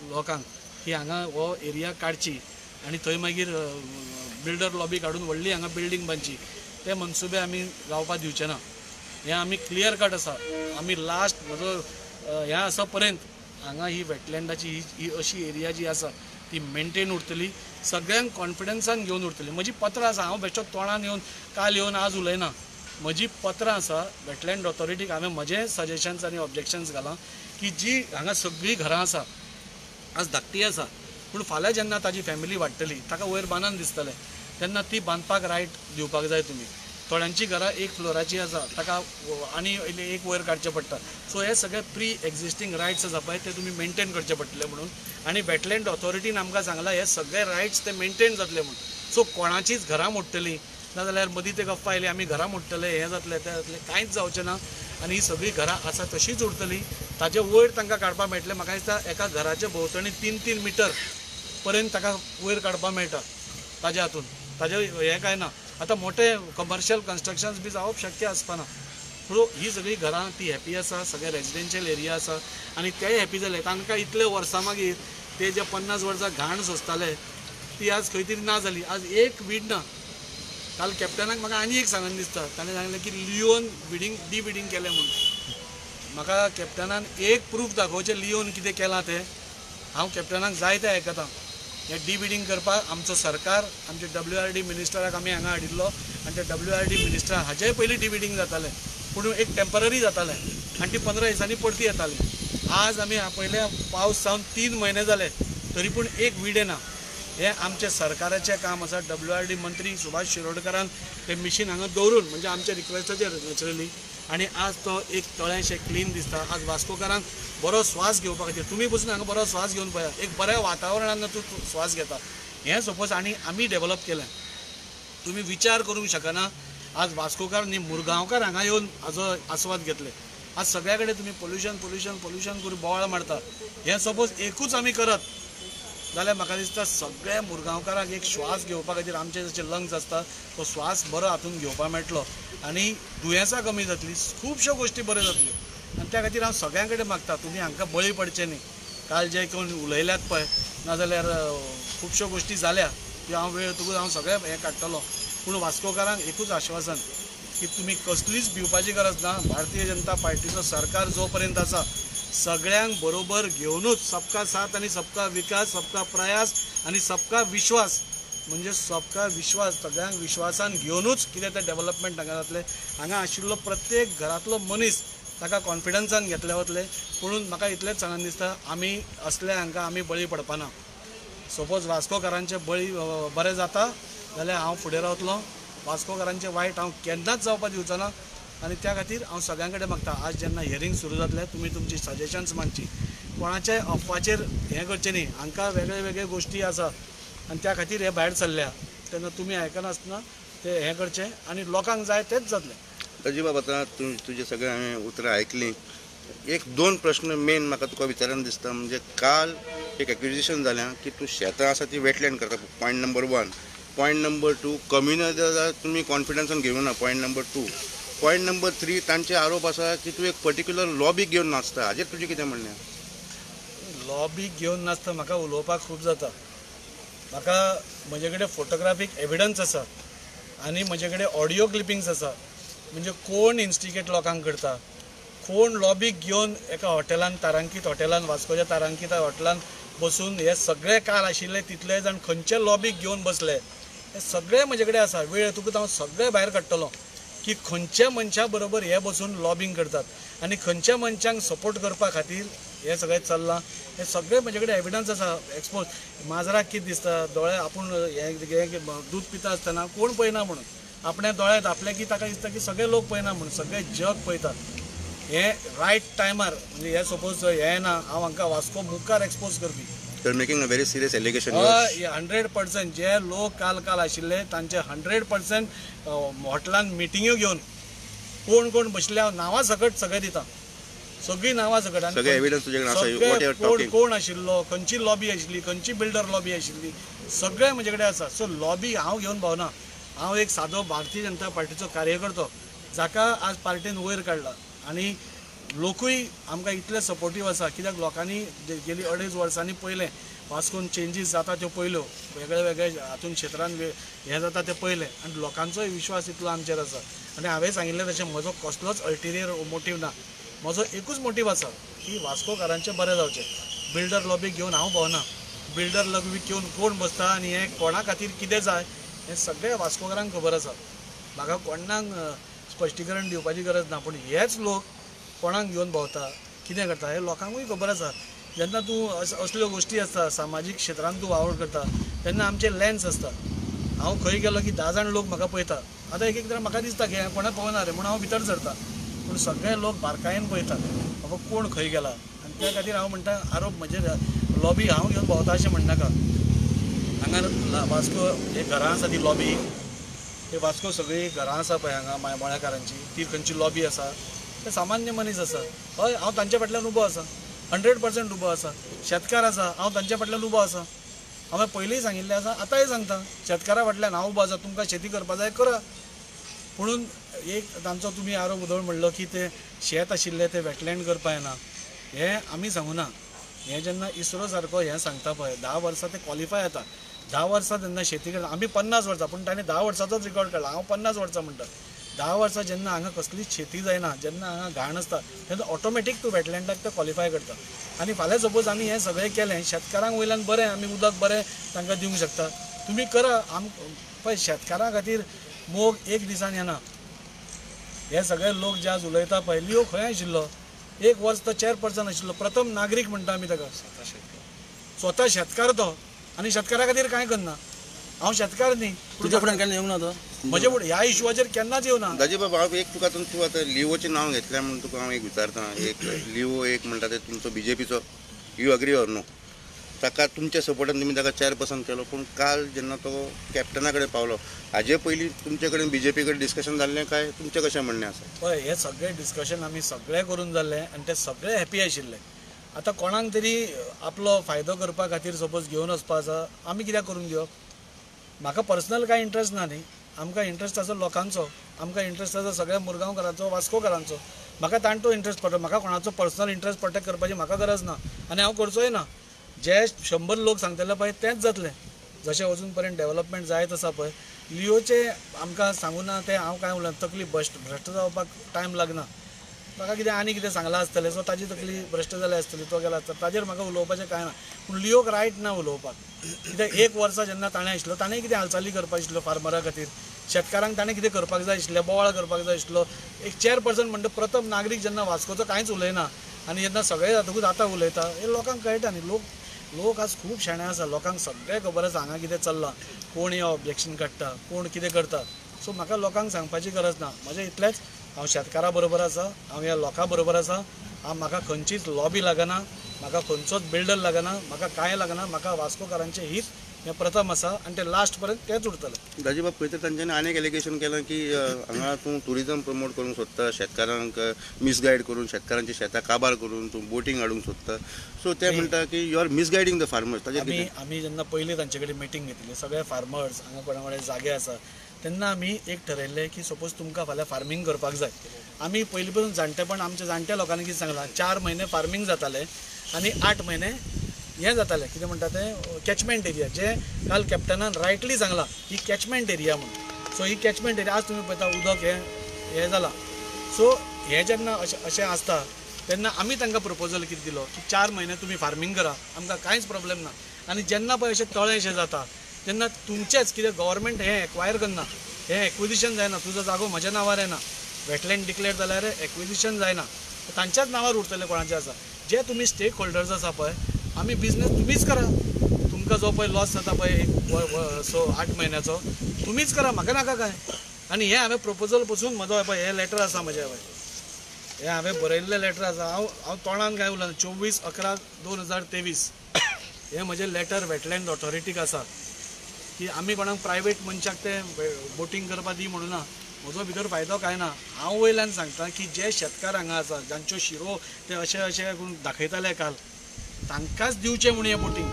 लोकांक की हांगा हो एरिया काडची आनी थंय मागीर बिल्डर लॉबी काडून व्हडली हांगा बिल्डींग बांदची, ते मनसुबे आमी जावपाक दिवचे ना. हें आमी क्लियर कट आसा. आमी लास्ट म्हजो हें आसा पर्यंत हांगा ही वेटलँडाची ही अशी एरिया जी आसा ती मेनटेन उरतली, सगळ्यांक कॉन्फिडन्सान घेवन उरतली. म्हजी पत्रां आसा, हांव बेश्टो तोंडान येवन काल येवन आज उलयना, म्हजी पत्रां आसा वेटलँड ऑथॉरिटीक हांवें म्हजे सजेशन्स आनी ऑब्जेक्शन्स घालां की जी हांगा सगळीं घरां आसा आज धाकटी आसा, पूण फाल्यां जेन्ना ताजी फॅमिली वाडटली ताका वयर बांदून दिसतलें तेन्ना ती बांदपाक रायट दिवपाक जाय तुमी. थोड्यांची घरां एक फ्लोराची आसा ताका आनी एक वयर काडचें पडटा. सो हे सगळे प्री एग्जिस्टींग रायट्स आसा पळय ते तुमी मेनटेन करचे पडटले म्हणून. आनी वेटलँड ऑथॉरिटीन आमकां सांगलां हे सगळे रायट्स ते मेनटेन जातले म्हणून. सो कोणाचीच घरां मोडटलीं नाजाल्यार मदीं ते गप्पा आयली आमी घरां मोडटले, हें जातलें तें जातलें, कांयच जावचें ना आनी ही सगळीं घरां आसा तशींच उरतली. ताजे वयर तांकां काडपाक मेळटलें. म्हाका दिसता एका घराच्या भोंवतणी 3-3 मिटर पर्यंत ताका वयर काडपाक मेळटा ताज्या हातून, ताजे हें कांय ना. आतां मोठे कमर्शियल कन्स्ट्रक्शन्स बी जावप शक्य आसपाना. सो ही सगळीं घरां ती हॅपी आसा, सगळे रेजिडेन्शियल एरिया आसा आनी तेय हॅपी जाले. तांकां इतले वर्सां मागीर ते जे 50 वर्सां घाण सोंसताले ती आज खंय तरी ना जाली. आज एक वीड ना. काल कॅप्टनाक म्हाका आनी एक सांगन दिसता, ताणें सांगलें की लियोन बिडींग डिबिडींग केलें म्हणून. म्हाका कॅप्टनान एक प्रूफ दाखोवचें लियोन कितें केलां तें. हांव कॅप्टनाक जायतें आयकतां. हें डिबिडींग करपाक आमचो सरकार, आमचे WRD मिनिस्टराक आमी हांगा हाडिल्लो आनी ते WRD मिनिस्टरान हाजेय पयलीं डिबिडींग जातालें, पूण एक टेम्पररी जातालें आनी ती 15 दिसांनी परती येताली. आज आमी पयल्या पावस जावन 3 म्हयने जाले तरी पूण एक वीड येना. हें आमचें सरकाराचें काम आसा. WRD मंत्री सुभाष शिरोडकरान तें मिशीन हांगा दवरून, म्हणजे आमच्या रिक्वेस्टाचेर नॅचरली, आनी आज तो एक तळेंशें क्लीन दिसता. आज वास्कोकारांक बरो स्वास घेवपा खातीर तुमी पसून हांगा बरो स्वास घेवन पळया, एक बऱ्या वातावरणान तूं स्वास घेता. हें सपोज आनी आमी डेवलप केलें, तुमी विचार करूंक शकना. आज वास्कोकार न्ही मुरगांवकार हांगा येवन हाजो आस्वाद घेतले. आज सगळ्या कडेन तुमी पोल्युशन पोल्युशन पोल्युशन करून बोवाळ मारता. हें सपोज एकूच आमी करत जाल्यार म्हाका दिसता सगळ्या मुरगांवकारांक एक श्वास घेवपा खातीर आमचे जशे लंग्स आसता तो श्वास बरो हातून घेवपाक मेळटलो आनी दुयेंसां कमी जातली, खुबश्यो गोश्टी बऱ्यो जातल्यो. आनी त्या खातीर हांव सगळ्यां कडेन मागता तुमी हांकां बळी पडचें न्ही. काल जे कोण उलयल्यात पळय, नाजाल्यार खुबश्यो गोश्टी जाल्या त्यो हांव वेळ तुका हांव सगळें हें काडटलो. पूण वास्कोकारांक एकूच आश्वासन की तुमी कसलीच भिवपाची गरज ना. भारतीय जनता पार्टीचो सरकार जो पर्यंत आसा सगळ्यांक बरोबर घेवनूच सबका साथ आनी सबका विकास, सबका प्रयास आनी सबका विश्वास, म्हणजे सबका विश्वास सगळ्यांक विश्वासान घेवनूच कितें तें डेवलपमेंट हांगा जातलें. हांगा आशिल्लो प्रत्येक घरांतलो मनीस ताका कॉन्फिडन्सान घेतले वतले. पूण म्हाका इतलेंच सांगन दिसता आमी असले हांकां आमी बळी पडपाना. सपोज वास्कोकारांचे बळी बरें जाता जाल्यार हांव फुडें रावतलो, वास्कोकारांचें वायट हांव केन्नाच जावपाक दिवचो ना. आनी त्या खातीर हांव सगळ्यां कडेन मागता आज जेन्ना हियरींग सुरू जातलें तुमी तुमची सजेशन्स मांडची, कोणाच्याय अफवाचेर हें करचें न्ही. हांकां वेगळे वेगळे गोश्टी आसा आनी त्या खातीर हे भायर सरल्या, तेन्ना तुमी आयकनासतना ते हें करचें आनी लोकांक जाय तेंच जातलें. राजीव बाब, आतां तुजें सगळें हांवें उतरां आयकलीं. एक दोन प्रश्न मेन म्हाका तुका विचारन दिसता. म्हणजे काल एक एक्विजिशन जालें की तूं शेतां आसा ती वेटलँड करता, point number 1. Point number 2, communal तुमी कॉन्फिडन्सान घेवना, पॉयंट नंबर 2. पॉयंट नंबर 3, तांचे आरोप आसा की तूं एक पर्टिक्युलर लॉबीक घेवन नाचता. हाजेर तुजें कितें म्हणणें? लॉबीक घेवन नाचता म्हाका उलोवपाक खूब जाता. म्हाका म्हजे कडेन फोटोग्राफीक एविडन्स आसा आनी म्हजे कडेन ऑडियो क्लिपिंग्स आसा. म्हणजे कोण इन्स्टिगेट लोकांक करता, कोण लॉबीक घेवन एका हॉटेलान, तारांकीत हॉटेलान, वास्कोच्या तारांकीत हॉटेलान बसून हे सगळे काल आशिल्ले तितले जाण खंयचे लॉबीक घेवन बसले हे सगळे म्हजे कडेन आसा. वेळ येतकूच हांव सगळे भायर काडटलो की खंयच्या मनशा बरोबर हे बसून लॉबींग करतात आनी खंयच्या मनशांक सपोर्ट करपा खातीर हें सगळें चल्लां. हें सगळें म्हजे कडेन एविडन्स आसा. एक्सपोज माजराक कितें दिसता, दोळे आपूण हें दूद पिता आसतना कोण पळयना म्हणून आपल्या दोळ्यांत आपल्या की ताका दिसता की सगळे लोक पळयना म्हणून, सगळे जग पळयता. हे रायट टायमार म्हणजे हे सपोज हें ना, हांव हांकां वास्को मुखार एक्सपोज करपी. You are making a very serious allegation. 100% जे लोक काल काल आशिल्ले तांचे 100% हॉटेलान मिटिंग्यो घेवन कोण कोण बशिल्ले हांव नांवां सकट सगळें दिता, सगळीं नांवां सकट, सगळे कोण कोण आशिल्लो, खंयची लॉबी आशिल्ली, खंयची बिल्डर लॉबी आशिल्ली, सगळें म्हजे कडेन आसा. सो लॉबी हांव घेवन भोवना. हांव एक सादो भारतीय जनता पार्टीचो कार्यकर्तो जाका आज पार्टीन वयर काडला आनी लोकूय आमकां इतले सपोर्टीव आसा कित्याक लोकांनी गेली 2.5 वर्सांनी पळयलें वास्कोन चेंजीस जाता त्यो पळयल्यो, वेगळे वेगळे हातून क्षेत्रान हें जाता तें पळयलें आनी लोकांचोय विश्वास इतलो आमचेर आसा. आनी हांवें सांगिल्लें तशें म्हजो कसलोच अल्टेरियर मोटीव ना. म्हजो एकूच मोटीव आसा की वास्कोकारांचें बरें जावचें. बिल्डर लॉबीक घेवन हांव भोवना. बिल्डर लॉबीक घेवन कोण बसता आनी हें कोणा खातीर कितें जाय हें सगळें वास्कोकारांक खबर आसा. म्हाका कोणाक स्पश्टीकरण दिवपाची गरज ना. पूण हेच लोक कोणाक घेवन भोंवता, कितें करता हें लोकांकूय खबर आसा. जेन्ना तूं असल्यो गोश्टी आसता, सामाजीक क्षेत्रांत तूं वावर करता तेन्ना आमचे लेन्स आसता. हांव खंय गेलो की 10 जाण लोक म्हाका पळयता. आतां एक एकदां म्हाका दिसता की हें कोणाक पळोवना रे म्हणून हांव भितर सरता, पूण सगळे लोक बारकायेन पळयतात बाबा कोण खंय गेला. आनी त्या खातीर हांव म्हणटा आरोप म्हजेर लॉबी हांव घेवन भोंवता अशें म्हणनाका. हांगा वास्को हे घरां आसा ती लॉबी, हे वास्को सगळीं घरां आसा पळय हांगा मळ्याकारांची, ती खंयची लॉबी आसा, ते सामान्य मनीस आसा. हय, हांव तांच्या फाटल्यान उबो आसा, 100% उबो आसा. शेतकार आसा, हांव तांच्या फाटल्यान उबो आसा. हांवें पयलींय सांगिल्लें आसा, आतांय सांगता, शेतकारा फाटल्यान हांव उबो आसा. तुमकां शेती करपा जाय करा. पुणून एक तांचो तुमी आरोप उदळ म्हणलो की ते शेत आशिल्लें तें वेटलँड करपा येना, हें आमी सांगूना. हें जेन्ना इस्रो सारको हें सांगता पळय, 10 वर्सां ते क्वॉलिफाय जाता, 10 वर्सां जेन्ना शेती करता, आमी 50 वर्सां, पूण ताणें 10 वर्सांचोच रिकॉर्ड काडला, हांव 50 वर्सां म्हणटा. 10 वर्सां जेन्ना हांगा कसलीच शेती जायना, जेन्ना हांगा घाण आसता, तेन्ना ऑटोमॅटीक तूं वेटलँडाक ते क्वॉलिफाय करता. आनी फाल्यां सपोज आमी हें सगळें केलें, शेतकारांक वयल्यान बरें आमी उदक बरें तांकां दिवंक शकता, तुमी करा. पळय, शेतकारां खातीर मोग एक दिसान येना. हे सगळे लोक जे आज उलयता पळय, लिओ खंय आशिल्लो? 1 वर्स तो चेअरपर्सन आशिल्लो, प्रथम नागरीक म्हणटा आमी ताका, स्वता शेतकार तो, आनी शेतकारा खातीर कांय करना. हांव शेतकार न्ही. तुज्या फुडें केन्ना येवंक ना तो? म्हजे फुडें ह्या इशुवाचेर केन्नाच येवना. दाजी बाबा, हांव एक तुका तूं आतां लिओचें नांव घेतलें म्हणून तुका हांव एक विचारता. एक लिओ एक म्हणटा ते तुमचो बीजेपीचो, you agree or no? ताका तुमच्या सपोर्टान तुमी ताका चेअरपर्सन केलो, पूण काल जेन्ना तो कॅप्टना कडेन पावलो, हाजे पयलीं तुमचे कडेन बीजेपी कडेन डिस्कशन जाल्लें काय तुमचें कशें म्हणणें आसा? पळय, हें सगळें डिस्कशन आमी सगळें करून जाल्लें आनी ते सगळे हॅपी आशिल्ले. आतां कोणाक तरी आपलो फायदो करपा खातीर सपोज घेवन वचपा आसा, आमी कित्याक करून घेवप? म्हाका पर्सनल कांय इंट्रस्ट ना न्ही, आमकां इंट्रस्ट आसा लोकांचो, आमकां इंट्रस्ट आसा सगळ्या मुरगांवकारांचो, वास्कोकारांचो. म्हाका तांचो इंट्रस्ट पडटा, म्हाका कोणाचो पर्सनल इंट्रस्ट प्रोटेक्ट करपाची म्हाका गरज ना आनी हांव करचोय ना. जे 100 लोक सांगतले पळय तेंच जातलें. जशें अजून पर्यंत डेवलपमेंट जायत आसा पळय, लिओचे आमकां सांगूना ना तें हांव कांय उलयना. तकली भ्रश्ट जावपाक टायम लागना. ताका कितें आनी कितें सांगलां आसतलें, सो ताजी तकली भ्रश्ट जाल्या आसतली, तो गेला आसतलो, ताजेर म्हाका उलोवपाचें कांय ना. पूण लिओक रायट ना उलोवपाक. कित्याक 1 वर्सा जेन्ना ताणें आशिल्लो, ताणें कितें हालचाली करपाक आशिल्ल्यो फार्मरा खातीर, शेतकारांक ताणें कितें करपाक जाय आशिल्लें, बोवाळ करपाक जाय आशिल्लो. एक चेअरपर्सन म्हणटा प्रथम नागरीक जेन्ना वास्कोचो कांयच उलयना आनी जेन्ना सगळें जातकूच आतां उलयता, हें लोकांक कळटा न्ही. लोक आज खूब शाणे आसा, लोकांक सगळें खबर आसा हांगा कितें चल्लां, कोण हें ऑब्जेक्शन काडटा, कोण कितें करता. सो म्हाका लोकांक सांगपाची गरज ना. म्हजें इतलेंच, हांव शेतकारा बरोबर आसा, हांव ह्या लोकां बरोबर आसा. हांव म्हाका खंयचीच लॉबी लागना, म्हाका खंयचोच बिल्डर लागना, म्हाका कांय लागना. म्हाका वास्कोकारांचें हीत हें प्रथम आसा आनी तें लास्ट पर्यंत तेंच उरतलें. दाजी बाब, खंय तर तांच्यांनी आनी एक एलिगेशन केलां की हांगा तूं ट्युरिजम प्रमोट करूंक सोदता, शेतकारांक मिसगायड करून, शेतकारांची शेतां काबार करून तूं बोटींग हाडूंक सोदता. सो ते म्हणटा की you are misguiding the farmers. ताजेर आमी जेन्ना पयलीं तांचे कडेन मिटींग घेतिल्ली, सगळे फार्मर्स हांगा कोणा कडेन जागे आसा, तेन्ना आमी एक ठरयल्लें की सपोज तुमकां फाल्यां फार्मींग करपाक जाय. आमी पयलीं पसून जाणटेपण आमच्या जाणट्या लोकांनी कितें सांगलां, 4 म्हयने फार्मींग जातालें आनी 8 म्हयने हें जातालें, कितें म्हणटा तें कॅचमेंट एरिया, जें काल कॅप्टनान रायटली सांगलां ही कॅचमेंट एरिया म्हणून. सो ही कॅचमेंट एरिया आज तुमी पळयता उदक हें हें जालां. सो हें जेन्ना अशें अशें आसता तेन्ना आमी तांकां प्रपोजल कितें दिलो की 4 म्हयने तुमी फार्मींग करा, आमकां कांयच प्रॉब्लेम ना. आनी जेन्ना पळय अशें तळें शें जाता तेन्ना तुमचेंच कितें गव्हर्मेंट हें एक्वायर करना, हें एक्विजिशन जायना, तुजो जागो म्हज्या नांवार येना, वेटलँड डिक्लेअर जाल्यार एक्विजिशन जायना, तांच्याच नांवार उरतलें कोणाचें आसा. जे तुमी स्टेक होल्डर्स आसा पळय, आमी बिजनेस तुमीच करा, तुमकां जो पळय लॉस जाता पळय एक 6-8 म्हयन्याचो तुमीच करा, म्हाका नाका कांय. आनी हें हांवें प्रपोजल पसून म्हजो पळय हें लेटर आसा म्हजें, पळय हें हांवें बरयल्लें लेटर आसा. हांव हांव तोंडान कांय उलयना. 24/11/2023 हें म्हजें लेटर वेटलँड ऑथॉरिटीक आसा की आमी कोणाक प्रायवेट मनशाक तें बोटींग करपा दी म्हणून ना, म्हजो भितर फायदो कांय ना. हांव वयल्यान सांगता की जे शेतकार हांगा आसा, जांच्यो शिरो ते अशें अशें करून दाखयताले काल, तांकांच दिवचें म्हूण हें बोटींग,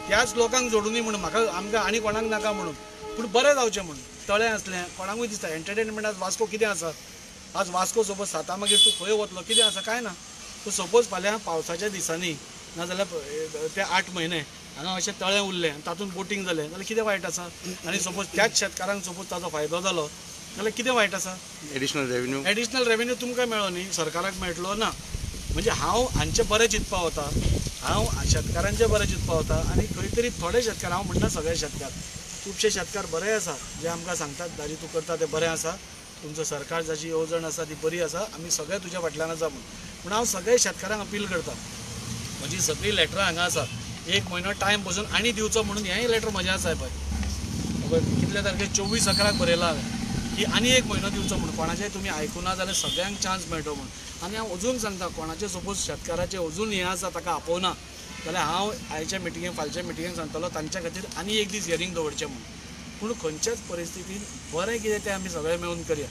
त्याच लोकांक जोडुनी म्हणून, म्हाका आमकां आनी कोणाक नाका म्हणून, पूण बरें जावचें म्हणून. तळें आसलें कोणाकूय दिसता एंटरटेनमेंट. आज वास्को कितें आसा, आज वास्को सपोज 7 मागीर तूं खंय वतलो, कितें आसा कांय ना. तूं सपोज फाल्यां पावसाच्या दिसांनी नाजाल्यार ते 8 म्हयने हांगा अशें तळें उरलें आनी तातूंत बोटींग जालें जाल्यार कितें वायट आसा? आनी सपोज त्याच शेतकारांक सपोज ताजो फायदो जालो जाल्यार कितें वायट आसा? एडिशनल रेवेन्यू तुमकां मेळ्ळो न्ही, सरकाराक मेळटलो ना. म्हणजे हांव हांचें बरें चिंतपा वता, हांव शेतकारांचें बरें चिंतपा वता. आनी खंय तरी थोडे शेतकार, हांव म्हणटा सगळे शेतकार, खुबशे शेतकार बरे आसा जे आमकां सांगतात दाजी तूं करता तें बरें आसा, तुमचो सरकार जाची येवजण आसा ती बरी आसा, आमी सगळे तुज्या फाटल्यान आसा म्हणून. पूण हांव सगळे शेतकारांक अपील करता, म्हजी सगळीं लेटरां हांगा आसा, 1 म्हयनो टायम पसून आनी दिवचो म्हणून हेंय लेटर म्हजें आसा. पळय कितल्या तारखेर 24/11 बरयलां हांवें की आनी 1 म्हयनो दिवचो म्हणून. कोणाचें तुमी आयकुना जाल्यार सगळ्यांक चान्स मेळटलो म्हणून. आनी हांव अजून सांगता, कोणाचें सपोज शेतकाराचें अजून हें आसा ताका आपोवना जाल्यार हांव आयच्या मिटिंगेक फालच्या मिटिंगेक सांगतलो तांच्या खातीर आनी 1 दीस हियरींग दवरचें म्हणून. पूण खंयच्याच परिस्थितीन बरें कितें तें आमी सगळे मेळून करया,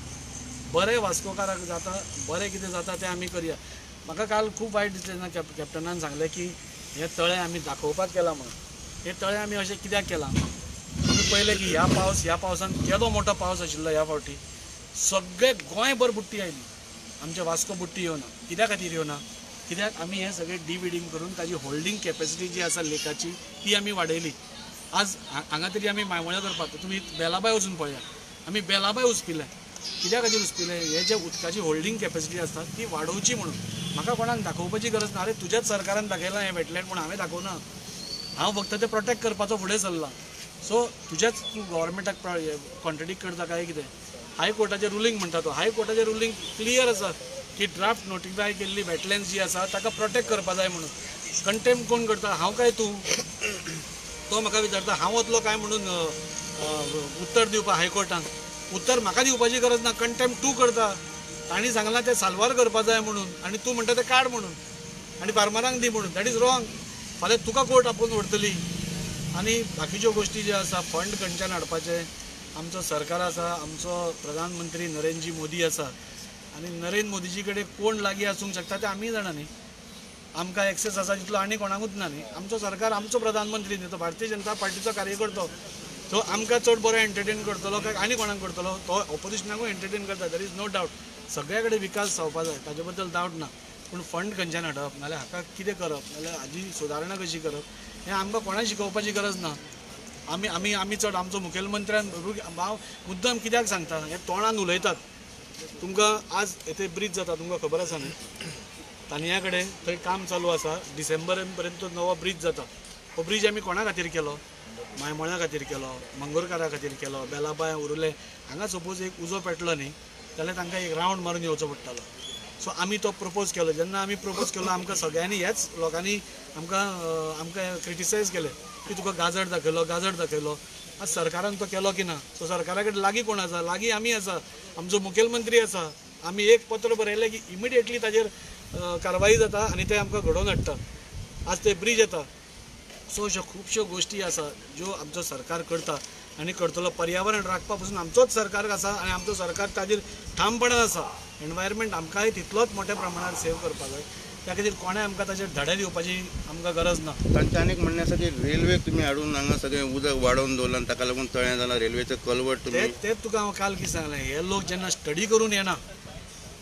बरें वास्कोकाराक जाता, बरें कितें जाता तें आमी करया. म्हाका काल खूब वायट दिसलें जेन्ना कॅप्टनान सांगलें की हें तळें आमी दाखोवपाक केलां म्हणून. हें तळें आमी अशें कित्याक केलां? आमी पळयलें की ह्या पावसान केदो मोठो पावस आशिल्लो ह्या फावटी, सगळे गोंयभर बुट्टी आयली, आमच्या वास्को बुट्टी येवना. कित्या खातीर येवना? कित्याक आमी हें सगळें डिविडींग करून ताजी होल्डींग कॅपेसिटी जी आसा लेकाची ती आमी वाडयली. आज हांगा तरी आमी मायमोळ्या करपाक, तुमी बेलाबाय वचून पळया, आमी बेलाबाय उस्पिलें. कित्या खातीर उस्पिलें? हे जे उदकाची होल्डींग कॅपेसिटी आसता ती वाडोवची म्हणून. म्हाका कोणाक दाखोवपाची गरज ना. अरे तुज्याच सरकारान दाखयलां हें वेटलँड म्हूण, हांवें दाखोवना, हांव फक्त तें प्रोटेक्ट करपाचो फुडें सरलां. सो तुज्याच तूं गव्हर्मेंटाक कॉन्ट्रडिक्ट करता काय कितें? हायकोर्टाचें रुलींग म्हणटा तो, हायकोर्टाचें रुलींग क्लियर आसा की ड्राफ्ट नोटिफाय केल्ली वेटलँड जी आसा ताका प्रोटेक्ट करपा जाय म्हणून. कंटेम्प्ट कोण करता, हांव काय तूं? तो म्हाका विचारता हांव वतलो काय म्हणून उत्तर दिवपा हायकोर्टान. उत्तर म्हाका दिवपाची गरज ना, कंटेम्प्ट तूं करता. तांणी सांगलां तें साल्वार करपा जाय म्हणून आनी तूं म्हणटा तें काड म्हणून आनी फार्मरांक दी म्हणून. That is wrong. फाल्यां तुका कोर्ट आपोवन व्हरतली. आनी बाकीच्यो गोश्टी ज्यो आसा, फंड खंयच्यान हाडपाचे, आमचो सरकार आसा, आमचो प्रधानमंत्री नरेंद्र मोदी आसा आनी नरेंद्र मोदीजी कडेन कोण लागीं आसूंक शकता तें आमी जाणा न्ही. आमकां एक्सेस आसा तितलो आनी कोणाकूच ना न्ही. आमचो सरकार, आमचो प्रधानमंत्री न्ही, तो भारतीय जनता पार्टीचो कार्यकर्तो, सो आमकां चड बरो एंटरटेन करतलो काय आनी कोणाक करतलो? तो ऑपोजिशनाकूय एंटरटेन करता, there is no doubt. सगळ्या कडेन विकास जावपा जाय, ताजे बद्दल डावट ना. पूण फंड खंयच्यान हाडप, नाल्यार हाका कितें करप, नाल्यार हाजी सुदारणा कशी करप, हें आमकां कोणाक शिकोवपाची गरज ना. आमी आमी आमी चड आमचो मुखेलमंत्र्यान हांव मुद्दम कित्याक सांगता, हे तोंडान उलयतात. तुमकां आज येथे ब्रीज जाता, तुमकां खबर आसा न्ही, तानिया कडेन थंय काम चालू आसा. डिसेंबर पर्यंत नवो ब्रीज जाता. हो ब्रीज आमी कोणा खातीर केलो? मायमोळ्या खातीर केलो, मंगुरकारा खातीर केलो, बेलाबाय उरले. हांगा सपोज एक उजो पेटलो न्ही जाल्यार तांकां एक रावंड मारून येवचो पडटालो. सो आमी तो प्रपोज केलो. जेन्ना आमी प्रपोज केलो आमकां सगळ्यांनी ह्याच लोकांनी आमकां आमकां क्रिटिसायज केलें की तुका गाजर दाखयलो, गाजर दाखयलो. आज सरकारान तो केलो की ना? सो सरकारा कडेन लागीं कोण आसा? लागीं आमी आसा, आमचो मुखेलमंत्री आसा. आमी एक पत्र बरयलें की इमिडिएटली ताजेर कारवाई जाता आनी ते आमकां घडोवन हाडटा. आज ते ब्रीज येता. सो अश्यो खुबश्यो गोश्टी आसा ज्यो आमचो सरकार करता आनी करतलो. पर्यावरण राखपा पसून आमचोच सरकार आसा आनी आमचो सरकार ताजेर ठामपणान आसा. एनवायरमेंट आमकांय तितलोच मोठ्या प्रमाणार सेव करपाक जाय. त्या खातीर कोणें आमकां ताचेर धडे दिवपाची आमकां गरज ना. तांचें आनीक म्हणणें आसा की रेल्वे तुमी हाडून हांगा सगळें उदक वाडोवन दवरलां आनी ताका लागून तळें जालां, रेल्वेचें कलवट तुमी. तें तुका हांव काल कितें सांगलें, हे लोक जेन्ना स्टडी करून येना,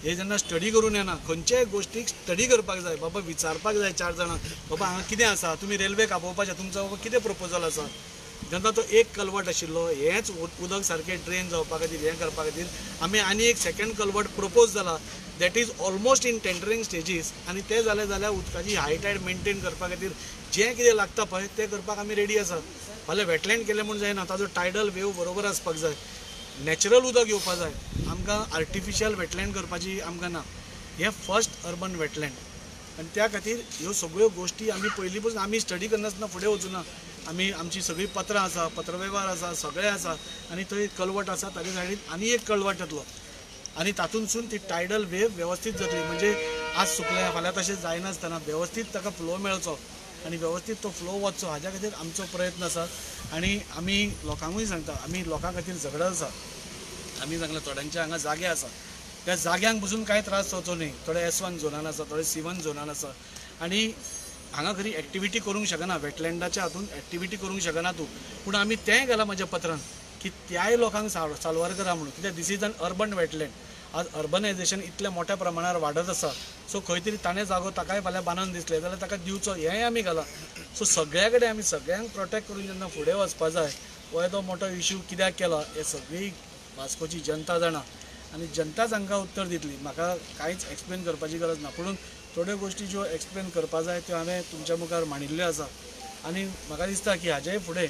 हे जेन्ना स्टडी करून येना, खंयच्याय गोश्टीक स्टडी करपाक जाय, बाबा विचारपाक जाय चार जाणां, बाबा हांगा कितें आसा, तुमी रेल्वे कापोवपाचें तुमचो बाबा कितें प्रपोजल आसा. जेन्ना तो एक कलवट आशिल्लो, हेंच उदक सारकें ड्रेन जावपा खातीर, हें करपा खातीर आमी आनी एक सेकंड कलवट प्रपोज जाला, that is almost in tendering stages. आनी तें जालें जाल्यार उदकाची हाय टायड मेनटेन करपा खातीर जें कितें लागता पळय तें करपाक आमी रेडी आसा. फाल्यां वेटलँड केलें म्हूण जायना, ताजो टायडल वेव बरोबर आसपाक जाय, नॅचरल उदक येवपा जाय. आमकां आर्टिफिशियल वेटलँड करपाची आमकां ना. हें फर्स्ट अर्बन वेटलँड आनी त्या खातीर ह्यो सगळ्यो गोश्टी आमी पयलीं पसून आमी स्टडी करनासतना फुडें वचूना. आमी आमची सगळीं पत्रां आसा, पत्रवेव्हार आसा, सगळें आसा. आनी थंय कलवट आसा, ताजे सायडीन आनी एक कलवट येतलो आनी तातूंतसून ती टायडल वेव वेवस्थीत जातली. म्हणजे आज सुकलें फाल्यां तशें जायनासतना वेवस्थीत ताका फ्लो मेळचो आनी वेवस्थीत तो फ्लो वचचो हाज्या खातीर आमचो प्रयत्न आसा. आनी आमी लोकांकूय सांगता, आमी लोकां खातीर झगडत आसा. आमी सांगलां थोड्यांचे हांगा जागे आसा, त्या जाग्यांक पसून कांय त्रास जावचो न्ही. थोडे S1 झोनान आसा, थोडे C1 झोनान आसा आनी हांगा खरी एक्टिविटी करूंक शकना, वेटलँडाच्या हातून एक्टिविटी करूंक शकना तूं. पूण आमी तेंय घालां म्हज्या पत्रान की त्याय लोकांक साल्वार करा म्हणून. कित्याक this is an urban wetland. आज अर्बनायझेशन इतल्या मोठ्या प्रमाणार वाडत आसा, सो खंय तरी ताणें जागो ताकाय फाल्यां बांदून दिसलें जाल्यार ताका दिवचो, हेंय आमी घालां. सो सगळ्या कडेन आमी सगळ्यांक प्रोटेक्ट करून जेन्ना फुडें वचपा जाय, हो येदो मोठो इश्यू कित्याक केलो हें सगळी वास्कोची जनता जाणा आनी जनताच हांकां उत्तर दितली. म्हाका कांयच एक्सप्लेन करपाची गरज ना, पूण थोड्यो गोश्टी ज्यो एक्सप्लेन करपा जाय त्यो हांवें तुमच्या मुखार मांडिल्ल्यो आसा. आनी म्हाका दिसता की हाजेय फुडें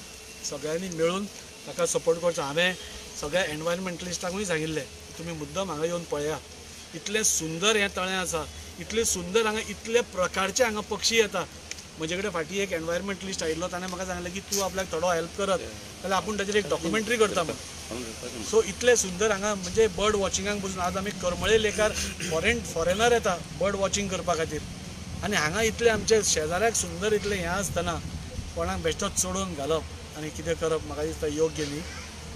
सगळ्यांनी मेळून ताका सपोर्ट करचो. हांवें सगळ्या एनवायरमेंटलिस्टांकूय सांगिल्लें, तुमी मुद्दम हांगा येवन पळया, इतलें सुंदर हें तळें आसा, इतलें सुंदर हांगा इतले प्रकारचे हांगा पक्षी येता. म्हजे कडेन फाटीं एक एनवायरमेंटलिस्ट आयिल्लो, ताणें म्हाका सांगलें की तूं आपल्याक थोडो हेल्प करत जाल्यार आपूण ताचेर एक डॉक्युमेंट्री करता म्हणून. सो इतलें सुंदर हांगा म्हणजे बर्ड वॉचिंगाक पसून आज आमी करमळे लेकार फॉरेनर येता बर्ड वॉचिंग करपा खातीर. आनी हांगा इतलें आमच्या शेजाऱ्याक सुंदर इतलें हें आसतना कोणाक बेश्टोच चडोवन घालप आनी कितें करप म्हाका दिसता योग्य न्ही.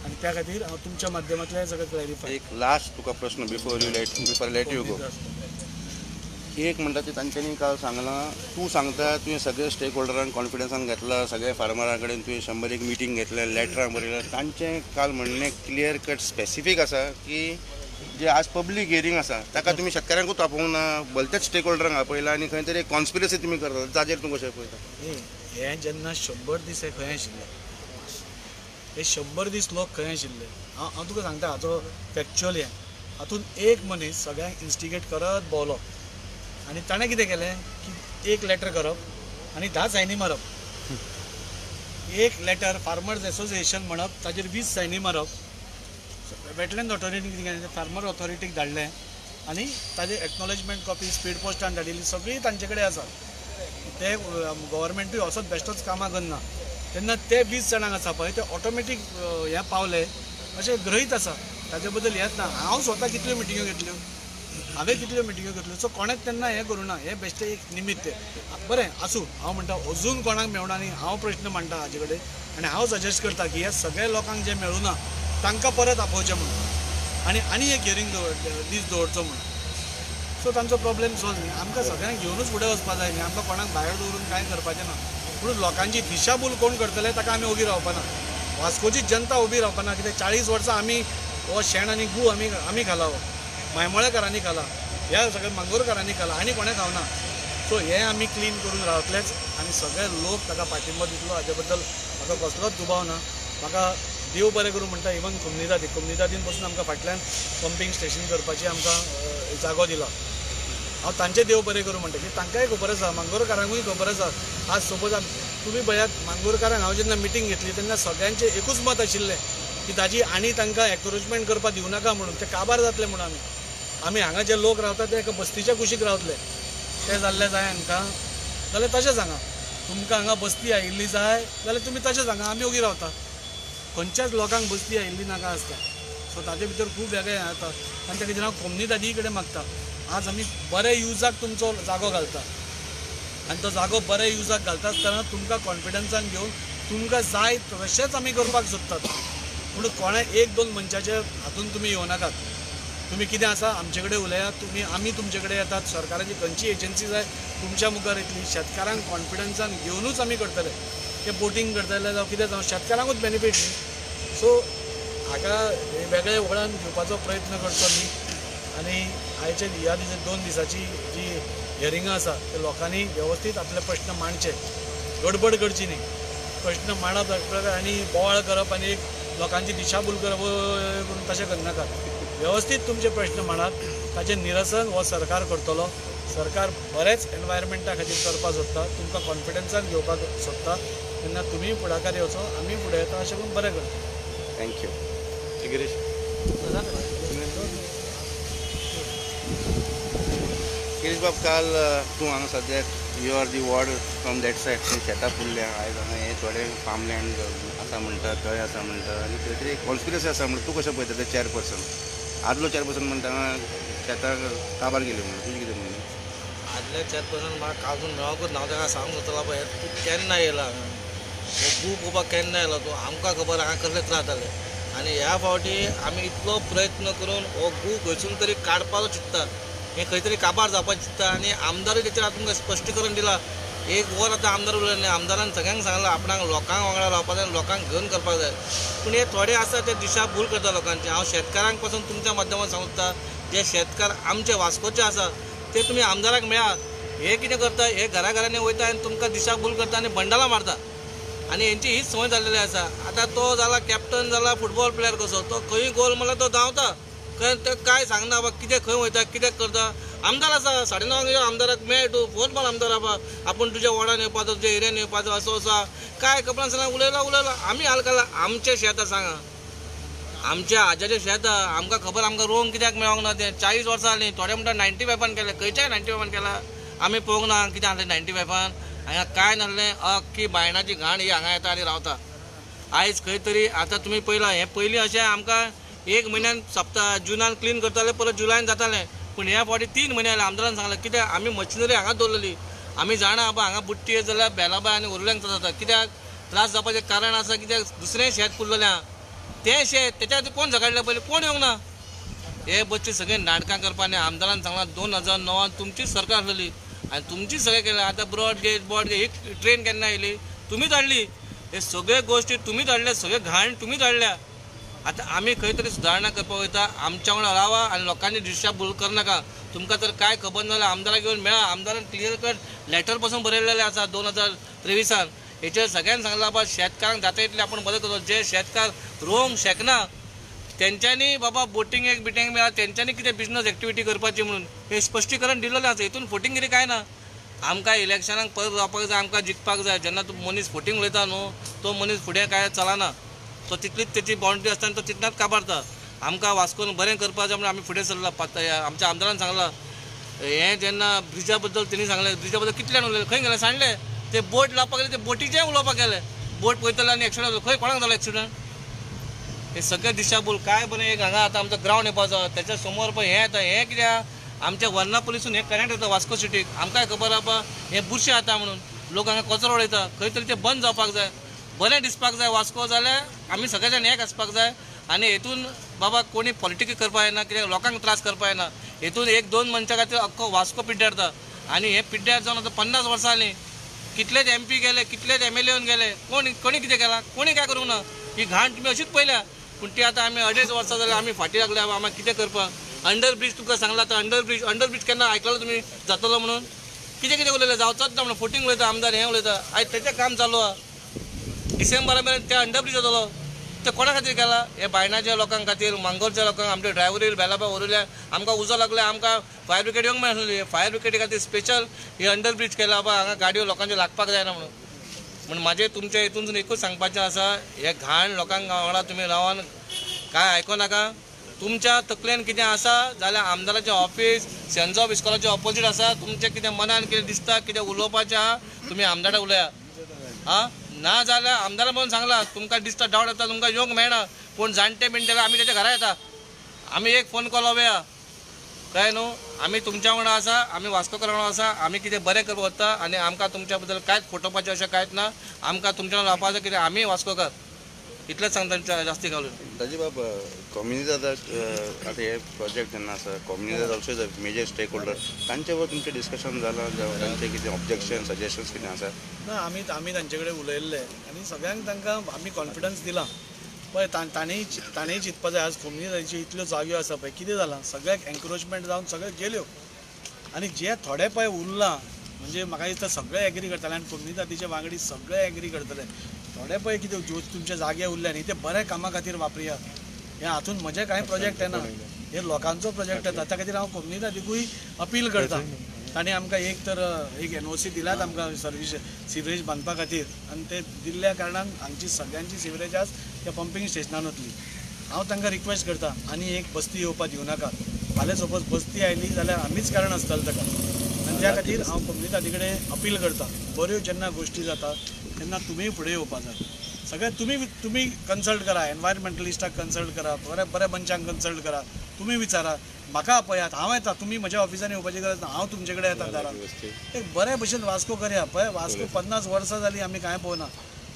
आनी त्या खातीर हांव तुमच्या माध्यमांतल्यान सगळें क्लॅरिफाय. एक लास्ट तुका प्रश्न before you let before let you go. एक म्हणटा ते तांच्यांनी काल सांगलां, तूं सांगता तुवें सगळे स्टेक होल्डरांक कॉन्फिडन्सान घेतला, सगळ्या फार्मरां कडेन तुवें 101 मिटींग घेतल्या, लॅटरां बरयल्या. तांचें काल म्हणणें क्लियर कट स्पेसिफीक आसा की जे आज पब्लीक हियरींग आसा ताका तुमी शेतकाऱ्यांकूच आपोवंक ना, भलत्याच स्टेक होल्डरांक आपयला आनी खंय तरी कॉन्स्पिरसी तुमी करता, ताजेर तूं कशें पळयता? हें जेन्ना 100 दीस हे खंय आशिल्ले, हे 100 दीस लोक खंय आशिल्ले, हांव तुका सांगता हाचो फॅक्च्युअल हें. हातूंत एक मनीस सगळ्यांक इन्स्टिगेट करत भोंवलो आनी ताणें कितें केलें की एक लॅटर करप आनी 10 सायनी मारप, एक लॅटर फार्मर्स एसोसिएशन म्हणप, ताजेर 20 सायनी मारप. वेटलँड ऑथॉरिटीन कितें केलें, फार्मर ऑथॉरिटीक धाडलें आनी ताजे एक्नॉलेजमेंट कॉपी स्पीड पोस्टान धाडिल्ली, सगळी तांचे कडेन आसा. ते गव्हर्मेंटूय असोच बेश्टोच कामां करना. तेन्ना ते 20 जाणांक आसा पळय ते ऑटोमॅटीक हें पावले अशें गृहीत आसा, ताजे बद्दल हेंच ना. हांव स्वता कितल्यो मिटिंग्यो घेतल्यो, हांवें कितल्यो मिटिंग्यो घेतल्यो, सो कोणेंच तेन्ना हें करूं ना. हें बेश्टें एक निमित्त. बरें आसूं, हांव म्हणटा अजून कोणाक मेळना आनी हांव प्रश्न मांडटा हाजे कडेन आनी हांव सजेस्ट करता की ह्या सगळ्या लोकांक जे मेळूं ना तांकां परत आपोवचें म्हणून आनी आनी एक हियरींग दीस दवरचो म्हणून. सो तांचो प्रॉब्लेम सॉल्व न्ही. आमकां सगळ्यांक घेवनूच फुडें वचपा जाय न्ही, आमकां कोणाक भायर दवरून कांय करपाचें ना. पूण लोकांची दिशाभूल कोण करतले ताका आमी ओगी रावपा ना. वास्कोची जनता उबी रावपा ना. कित्याक 40 वर्सां आमी हो शेण आनी गू आमी आमी खाला, हो मायमोळेकारांनी खाला, ह्या सगळ्या मांगोरकारांनी खाला आनी कोणें खावना. सो हें आमी क्लीन करून रावतलेच आनी सगळे लोक ताका पाठिंबो दितलो हाजे बद्दल म्हाका कसलोच दुबाव ना. म्हाका देव बरें करूं म्हणटा, इवन कोमनिदादी कोमनिदादीन पसून आमकां फाटल्यान पंपींग स्टेशन करपाची आमकां जागो दिला. हांव तांचें देव बरें करूं म्हणटा की तांकांय खबर आसा, मांगोरकारांकूय खबर आसा. आज सपोज तुमी पळयात, मांगोरकारांक हांव जेन्ना मिटींग घेतली तेन्ना सगळ्यांचें एकूच मत आशिल्लें की ताजी आनी तांकां एन्क्रोचमेंट करपाक दिवं नाका म्हणून, ते काबार जातले म्हणून. आमी आमी हांगा जे लोक रावता ते एका बस्तीच्या कुशीक रावतले, ते जाल्ले जाय हांकां जाल्यार तशें सांगा, तुमकां हांगा बस्ती आयिल्ली जाय जाल्यार तुमी तशें सांगा, आमी ओगी रावता. खंयच्याच लोकांक बस्ती आयिल्ली नाका आसता. सो ताजे भितर खूब वेगळें हें जाता आनी त्या खातीर हांव कोमनिदादी कडेन मागता, आज आमी बरे युजाक तुमचो जागो घालता आनी तो जागो बरे युजाक घालता आसतना तुमकां कॉन्फिडन्सान घेवन तुमकां जाय तशेंच आमी करपाक सोदतात. पूण कोणें 1-2 मनशाच्या हातून तुमी येवं नाकात. तुमी कितें आसा आमचे कडेन उलयात, तुमी आमी तुमचे कडेन येतात. सरकाराची खंयची एजन्सी जाय तुमच्या मुखार येतली. शेतकारांक कॉन्फिडन्सान घेवनूच आमी करतले, ते बोटींग करतले जावं कितें जावं, शेतकारांकूच बेनिफीट न्ही. सो हाका वेगळे वळण घेवपाचो प्रयत्न करचो न्ही. आनी आयचे ह्या दिसा 2 दिसाची जी हियरिंगां आसा ते लोकांनी वेवस्थीत आपले प्रश्न मांडचे, गडबड करची न्ही. प्रश्न मांडप आनी बोवाळ करप आनी एक लोकांची दिशाभूल करप करून तशें करनाकात. वेवस्थीत तुमचे प्रश्न मांडात, ताचें निरसन हो सरकार करतलो. सरकार बरेंच एनवायरमेंटा खातीर करपाक सोदता, तुमकां कॉन्फिडन्सान घेवपाक सोदता. तेन्ना तुमी फुडाकार येवचो, आमी फुडें येता, अशें करून बरें करता. Thank you Girish. Girish बाब, काल तूं हांगा सद्याक you are the ward from that side, थंय शेतां पुरल्या, आयज हांगा हें थोडें फार्मलँड आसा म्हणटा, थंय आसा म्हणटा आनी खंय तरी कॉन्स्पिरसी आसा म्हणटा. तूं कशें पळयता ते चॅरपर्सन, आदलो चॅरपर्सन म्हणटा शेतां काबार गेली म्हणून, तुजें कितें म्हणणें? आदल्या चॅरपर्सन म्हाका कालसून मेळोंकूच ना. हांव ताका सांगूंक सोदतालो, पळय तूं केन्ना येयला हांगा, हो गू पळोवपाक केन्ना येयलो तूं, आमकां खबर हांगा कसले त्रास जाले. आनी ह्या फावटी आमी इतलो प्रयत्न करून हो गू खंयसून तरी काडपाचो चिंत्ता, हें खंय तरी काबार जावपाक चिंत्ता. आनी आमदारूय तेचेर आतां तुमकां स्पश्टीकरण दिलां. एक वर आतां आमदार उलयले न्ही, आमदारान सगळ्यांक सांगलां आपणाक लोकांक वांगडा रावपाक जाय, लोकांक घेवन करपाक जाय. पूण हे थोडे आसा ते दिशाभूल करता लोकांची. हांव शेतकारांक पासून तुमच्या माध्यमांत सांगूंक सोदता, जे शेतकार आमचे वास्कोचे आसा ते तुमी आमदाराक मेळा. हे कितें करता, हे घरा घरांनी वयता आनी तुमकां दिशाभूल करता आनी बंडलां मारता. आनी हेंची हीच संवय जाल्लेली आसा. आतां तो जाला कॅप्टन, जाला फुटबॉल प्लेयर कसो, तो खंय गोल म्हणल्यार तो धांवता, खंय ते कांय सांगना बाबा कितें खंय वयता कितें करता. आमदार आसा 9:30 यो आमदाराक मेळ, तूं फोन मार आमदार बाबा आपूण तुज्या वॉर्डान येवपाचो, तुज्या एरियान येवपाचो, असो असो काय खबर नासतना उलयला उलयला. आमी हाल घाला. आमचें शेत आसा हांगा, आमच्या आज्याचें शेत, आमकां खबर आमकां रोवंक कित्याक मेळोंक ना तें. 40 वर्सां जालीं, थोडे म्हणटा 95 केलें, खंयच्याय 95 केलां आमी पळोवंक ना कितें आहलें 95 हांगा कांय नासलें. अख्खी बायणाची घाण ही हांगा येता आनी रावता. आयज खंय तरी आतां तुमी पळयलां, हें पयलीं अशें आमकां 1 म्हयन्यान सप्ता जुनान क्लीन करताले, परत जुलायन जातालें. पूण ह्या फावटी 3 म्हयने जाले. आमदारान सांगलें कित्याक आमी मशिनरी हांगा दवरलेली, आमी जाणा बाबा हांगा बुट्टी येत जाल्यार बेलाबाय आनी उरल्यांक त्रास जाता. कित्याक त्रास जावपाचें कारण आसा, कित्याक दुसरें शेत पुरलेलें आहा. तें शेत तेच्या खातीर कोण झगडले पयलीं कोण येवंक ना. हे बच्चे सगळे नाटकां करपा आनी आमदारान सांगलां 2009 तुमचीच सरकार आसलेली आनी तुमची सगळें केलें. आतां ब्रॉड गेज बॉड गेज ही ट्रेन केन्ना येयली तुमीच हाडली, हे सगळे गोश्टी तुमीच हाडल्या, सगळे घाण तुमीच हाडल्या. आतां आमी खंय तरी सुदारणा करपाक वयता, आमच्या वांगडा रावा आनी लोकांनी दिशाभूल करनाका. तुमकां तर कांय खबर ना जाल्यार आमदाराक येवन मेळा, आमदारान क्लियर कट लॅटर पासून बरयलेलें आसा 2023 हेचेर सगळ्यांनी सांगलां बाबा शेतकारांक जाता इतलें आपूण मदत करतलो. जे शेतकार रोवंक शकना तेंच्यांनी बाबा बोटींग एक बिटींग मेळा तेंच्यांनी कितें बिजनस एक्टिविटी करपाची म्हणून हें स्पश्टीकरण दिलेलें आसा. हितून फोटिंग कांय ना. आमकां इलेक्शनाक परत रावपाक जाय, आमकां जिखपाक जाय. जेन्ना तूं मनीस फोटींग उलयता न्हू तो मनीस फुडें कांय चलना, तो तितलीच तेची बाउंड्री आसता आनी तो तितल्याच काबारता. आमकां वास्कोन बरें करपाक जाय म्हणून आमी फुडें सरला. आमच्या आमदारान सांगलां हें जेन्ना ब्रिजा बद्दल तेणी सांगलें, ब्रिजा बद्दल कितल्यान उलयलें, खंय गेलें सांडलें. ते बोट लावपाक गेले ते बोटीचें उलोवपाक गेले, बोट पळयतले आनी एक्सिडंट जालो, खंय कोणाक जालो एक्सिडंट. हे सगळे दिशाभूल काय बरें. एक हांगा आतां आमचो ग्रावंड येवपाचो तेच्या समोर पळय हें येता, हें कित्याक आमच्या वर्ना पुलिसून हें कनेक्ट जाता वास्को सिटीक. आमकांय खबर आसा हें बुरशें जाता म्हणून लोक हांगा कचरो उडयता, खंय तरी तें बंद जावपाक जाय, बरें दिसपाक जाय वास्को जाल्यार आमी सगळे जाण एक आसपाक जाय. आनी हेतून बाबा कोणी पॉलिटिक्स करपाक येना, कित्याक लोकांक त्रास करपाक येना. हेतून एक दोन मनशां खातीर अख्खो वास्को पिड्ड्यार जाता आनी हें पिड्ड्यार जावन आतां 50 वर्सां जालीं, कितलेच MP गेले, कितलेच MLA येवन गेले, कोण कोणी कितें केलां, कोणी काय करूंक ना. ही घाण तुमी अशीच पळयल्या, पूण ती आतां आमी 2.5 वर्सां जाल्यार आमी फाटीं लागल्या. आमी कितें करपाक. अंडर ब्रीज तुमकां सांगलां आतां अंडर ब्रीज केन्ना आयकलो तुमी जातलो म्हणून? कितें कितें उलयलें, जावचोच ना म्हणून फोटींग उलयता आमदार, हें उलयता. आयज तेचें काम चालू आहा, डिसेंबरा मेरेन ते अंडर ब्रीज जातलो. ते कोणा खातीर केला? हे बायणाच्या लोकां खातीर, मांगोरच्या लोकांक, आमचे ड्रायव्हरी बेलाबा उरल्या, आमकां उजो लागले, आमकां फायर ब्रिगेड येवंक मेळनासली. फायर ब्रिगेडी खातीर स्पेशल ही अंडर ब्रीज केला बाबा हांगा गाडयो लोकांच्यो लागपाक जायना म्हणून. म्हण म्हाजें तुमच्या हितून एकूच सांगपाचें आसा, हे घाण लोकांक वांगडा तुमी रावन कांय आयको नाका. तुमच्या तकलेन कितें आसा जाल्यार आमदाराचें ऑफिस सेंट जोब इस्कॉलाचें ऑपोजीट आसा. तुमचें कितें मनान कितें दिसता, कितें उलोवपाचें आहा तुमी आमदारा उलया. आं, ना जाल्यार आमदारा म्हणून सांगलां तुमकां दिसता डावट येता, तुमकां येवंक मेळना, कोण जाणटे बिणटे जाल्यार आमी तेच्या घरा येता, आमी एक फोन कॉल वया. कळ्ळें न्हू? आमी तुमच्या वांगडा आसा, आमी वास्कोकारा वांगडा आसा, आमी कितें बरें करपाक वता आनी आमकां तुमच्या बद्दल कांयच फटोवपाचें अशें कांयच ना. आमकां तुमच्या वांगडा रावपाचें कित्याक आमी वास्कोकार. इतलेंच सांगता, जास्ती घालून. दाजी बाब, कम्युनिदादाक आतां हे प्रोजेक्ट जेन्ना आसा, Comunidade also is a major stakeholder, तांचे बरोबर तुमचें डिस्कशन जालां, तांचें कितें ऑब्जेक्शन सजेशन्स कितें आसा? ना, आमी आमी तांचे कडेन उलयल्ले आनी सगळ्यांक तांकां आमी कॉन्फिडन्स दिला. पळय तांणी तांणी चिंतपा जाय. आज कम्युनिदादाच्यो इतल्यो जाग्यो आसा पळय, कितें जालां सगळ्याक एन्क्रोचमेंट जावन सगळे गेल्यो आनी जे थोडे पळय उरलां म्हणजे म्हाका दिसता सगळे एग्री करतले आनी कम्युनिदादीचे वांगडी सगळे एग्री करतले. थोडे पळय कितें ज्यो तुमच्या जागे उरले न्ही ते बऱ्या कामा खातीर वापरुया. हे हातून म्हजे कांय प्रोजेक्ट येना, हे लोकांचो प्रोजेक्ट येता. त्या खातीर हांव कम्युनिदादीकूय अपील करता, तांणी आमकां एक तर एक NOC दिलात आमकां सर्वीस सिवरेज बांदपा खातीर आनी ते दिल्ल्या कारणान हांगची सगळ्यांची सिवरेज आज त्या पंपींग स्टेशनान वतली. हांव तांकां रिक्वेस्ट करता आनी एक बस्ती येवपा दिवं नाका. फाल्यां सपोज बस्ती आयली जाल्यार आमीच कारण आसतलें ताका. आनी त्या खातीर हांव कम्युनिदादी कडेन अपील करता, बऱ्यो जेन्ना गोश्टी जाता तेन्ना तुमी फुडें येवपा जाय. सगळें तुमी तुमी कन्सल्ट करा, एनवायरमेंटलिस्टाक कन्सल्ट करा, बऱ्या बऱ्या मनशांक कन्सल्ट करा, तुमी विचारा, म्हाका आपयात, हांव येता. तुमी म्हज्या ऑफिसान येवपाची गरज ना, हांव तुमचे कडेन येता दारान. एक बरे भशेन वास्को करया. पळय वास्को 50 वर्सां जालीं आमी कांय पळोवना.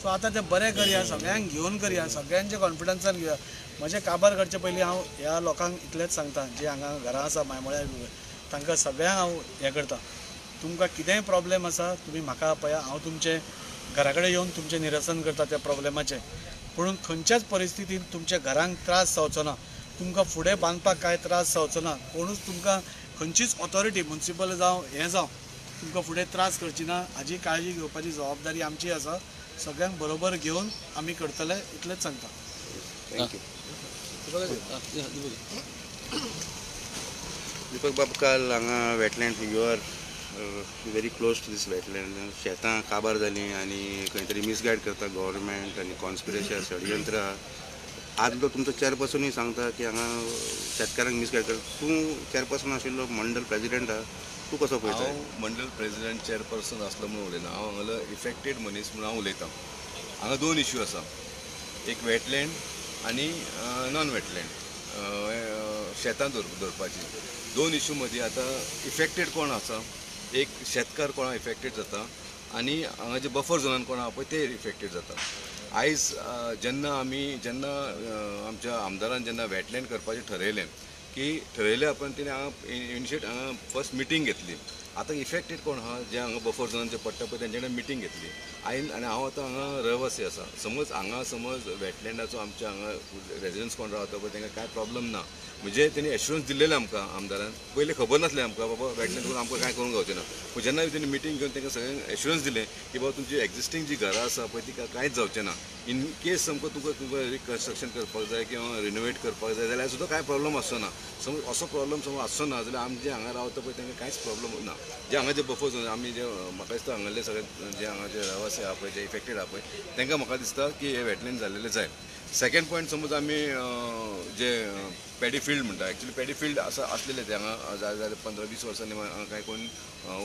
सो आतां तें बरें करया, सगळ्यांक घेवन करया, सगळ्यांच्या कॉन्फिडन्सान घेवया. म्हजें काबार करचे पयलीं हांव ह्या लोकांक इतलेंच सांगता, जे हांगा घरां आसा मायमोळ्या तांकां सगळ्यांक हांव हें करता, तुमकां कितेंय प्रॉब्लेम आसा तुमी म्हाका आपया, हांव तुमचें घरा कडेन येवन तुमचें निरसन करता त्या प्रॉब्लेमाचें. पूण खंयच्याच परिस्थितीन तुमच्या घरांक त्रास जावचो ना, तुमकां फुडें बांदपाक कांय त्रास जावचो ना, कोणूच तुमकां खंयचीच ऑथॉरिटी म्युनिसिपल जावं हें जावं तुमकां फुडें त्रास करची ना. हाजी काळजी घेवपाची जबाबदारी आमची आसा. सगळ्यांक बरोबर घेवन आमी करतले, इतलेंच सांगता. Thank you. Deepak बाब, काल हांगा wetland, you are very close to this wetland, शेतां काबार जालीं आनी खंय तरी मिसगायड करता गव्हर्मेंट आनी कॉन्स्पिरसी षडयंत्र. आदलो तुमचो चेअरपर्सनूय सांगता की हांगा शेतकारांक मिसगायड करता. तूं चेअरपर्सन आशिल्लो, मंडल प्रेजिडेंट आहा, तूं कसो पळयता? हांव मंडल प्रेजिडेंट चेअरपर्सन आसलो म्हणून उलयना, हांव हांगालो इफेक्टेड मनीस म्हणून हांव उलयतां. हांगा दोन इश्यू आसा, एक वेटलँड आनी नॉन वेटलँड शेतां दवरपाची. दोन इश्यू मदीं आतां इफेक्टेड कोण आसा, एक शेतकार कोणा इफेक्टेड जाता आनी हांगा जे बफर झोनान कोण आहा पळय ते इफेक्टेड जाता. आयज जेन्ना आमी जेन्ना आमच्या आमदारान जेन्ना वेटलँड करपाचें ठरयलें की ठरयलें आपण तेणें हांगा इनिशिएट हांगा फर्स्ट मिटींग घेतली. आतां इफेक्टेड कोण आहा जे हांगा बफर झोनान जे पडटा पळय तेंचे कडेन मिटींग घेतली आयन आनी हांव आतां हांगा रहिवासी आसा. समज हांगा समज वेटलँडाचो आमच्या हांगा रेजिडन्स कोण रावता पळय तांकां कांय प्रॉब्लम ना, म्हणजे तेणी एश्युरन्स दिल्लेलें आमकां आमदारान. पयलीं खबर नासलें आमकां बाबा वेटलँड करून आमकां कांय करूंक गावचें ना, पूण जेन्ना तेणी मिटींग घेवन तांकां सगळ्यांक एश्युरन्स दिलें की बाबा तुमची एग्जिस्टींग जी घरां आसा पळय ती कांयच जावचें ना, इन केस समज तुमकां तुमकां रिकन्स्ट्रक्शन करपाक जाय किंवा रिनोवेट करपाक जाय जाल्यार सुद्दां कांय प्रॉब्लम आसचो ना. समज असो प्रॉब्लम समज आसचो ना जाल्यार आमी जे हांगा रावता पळय तांकां कांयच प्रॉब्लम ना. जे हांगा जे बफर झोन आमी जे म्हाका दिसता हांगासरले सगळे जे हांगा जे रहिवासी आहा पळय जे इफेक्टेड आहा पळय तांकां म्हाका दिसता की हे वेटलँड जाल्लेलें जाय. सेकंड पॉयंट समज आमी जे पॅडी फिल्ड म्हणटा, एक्चुली पॅडी फिल्ड आसा आसलेले ते हांगा जाय जाल्यार 15-20 वर्सांनी हांगा कांय कोण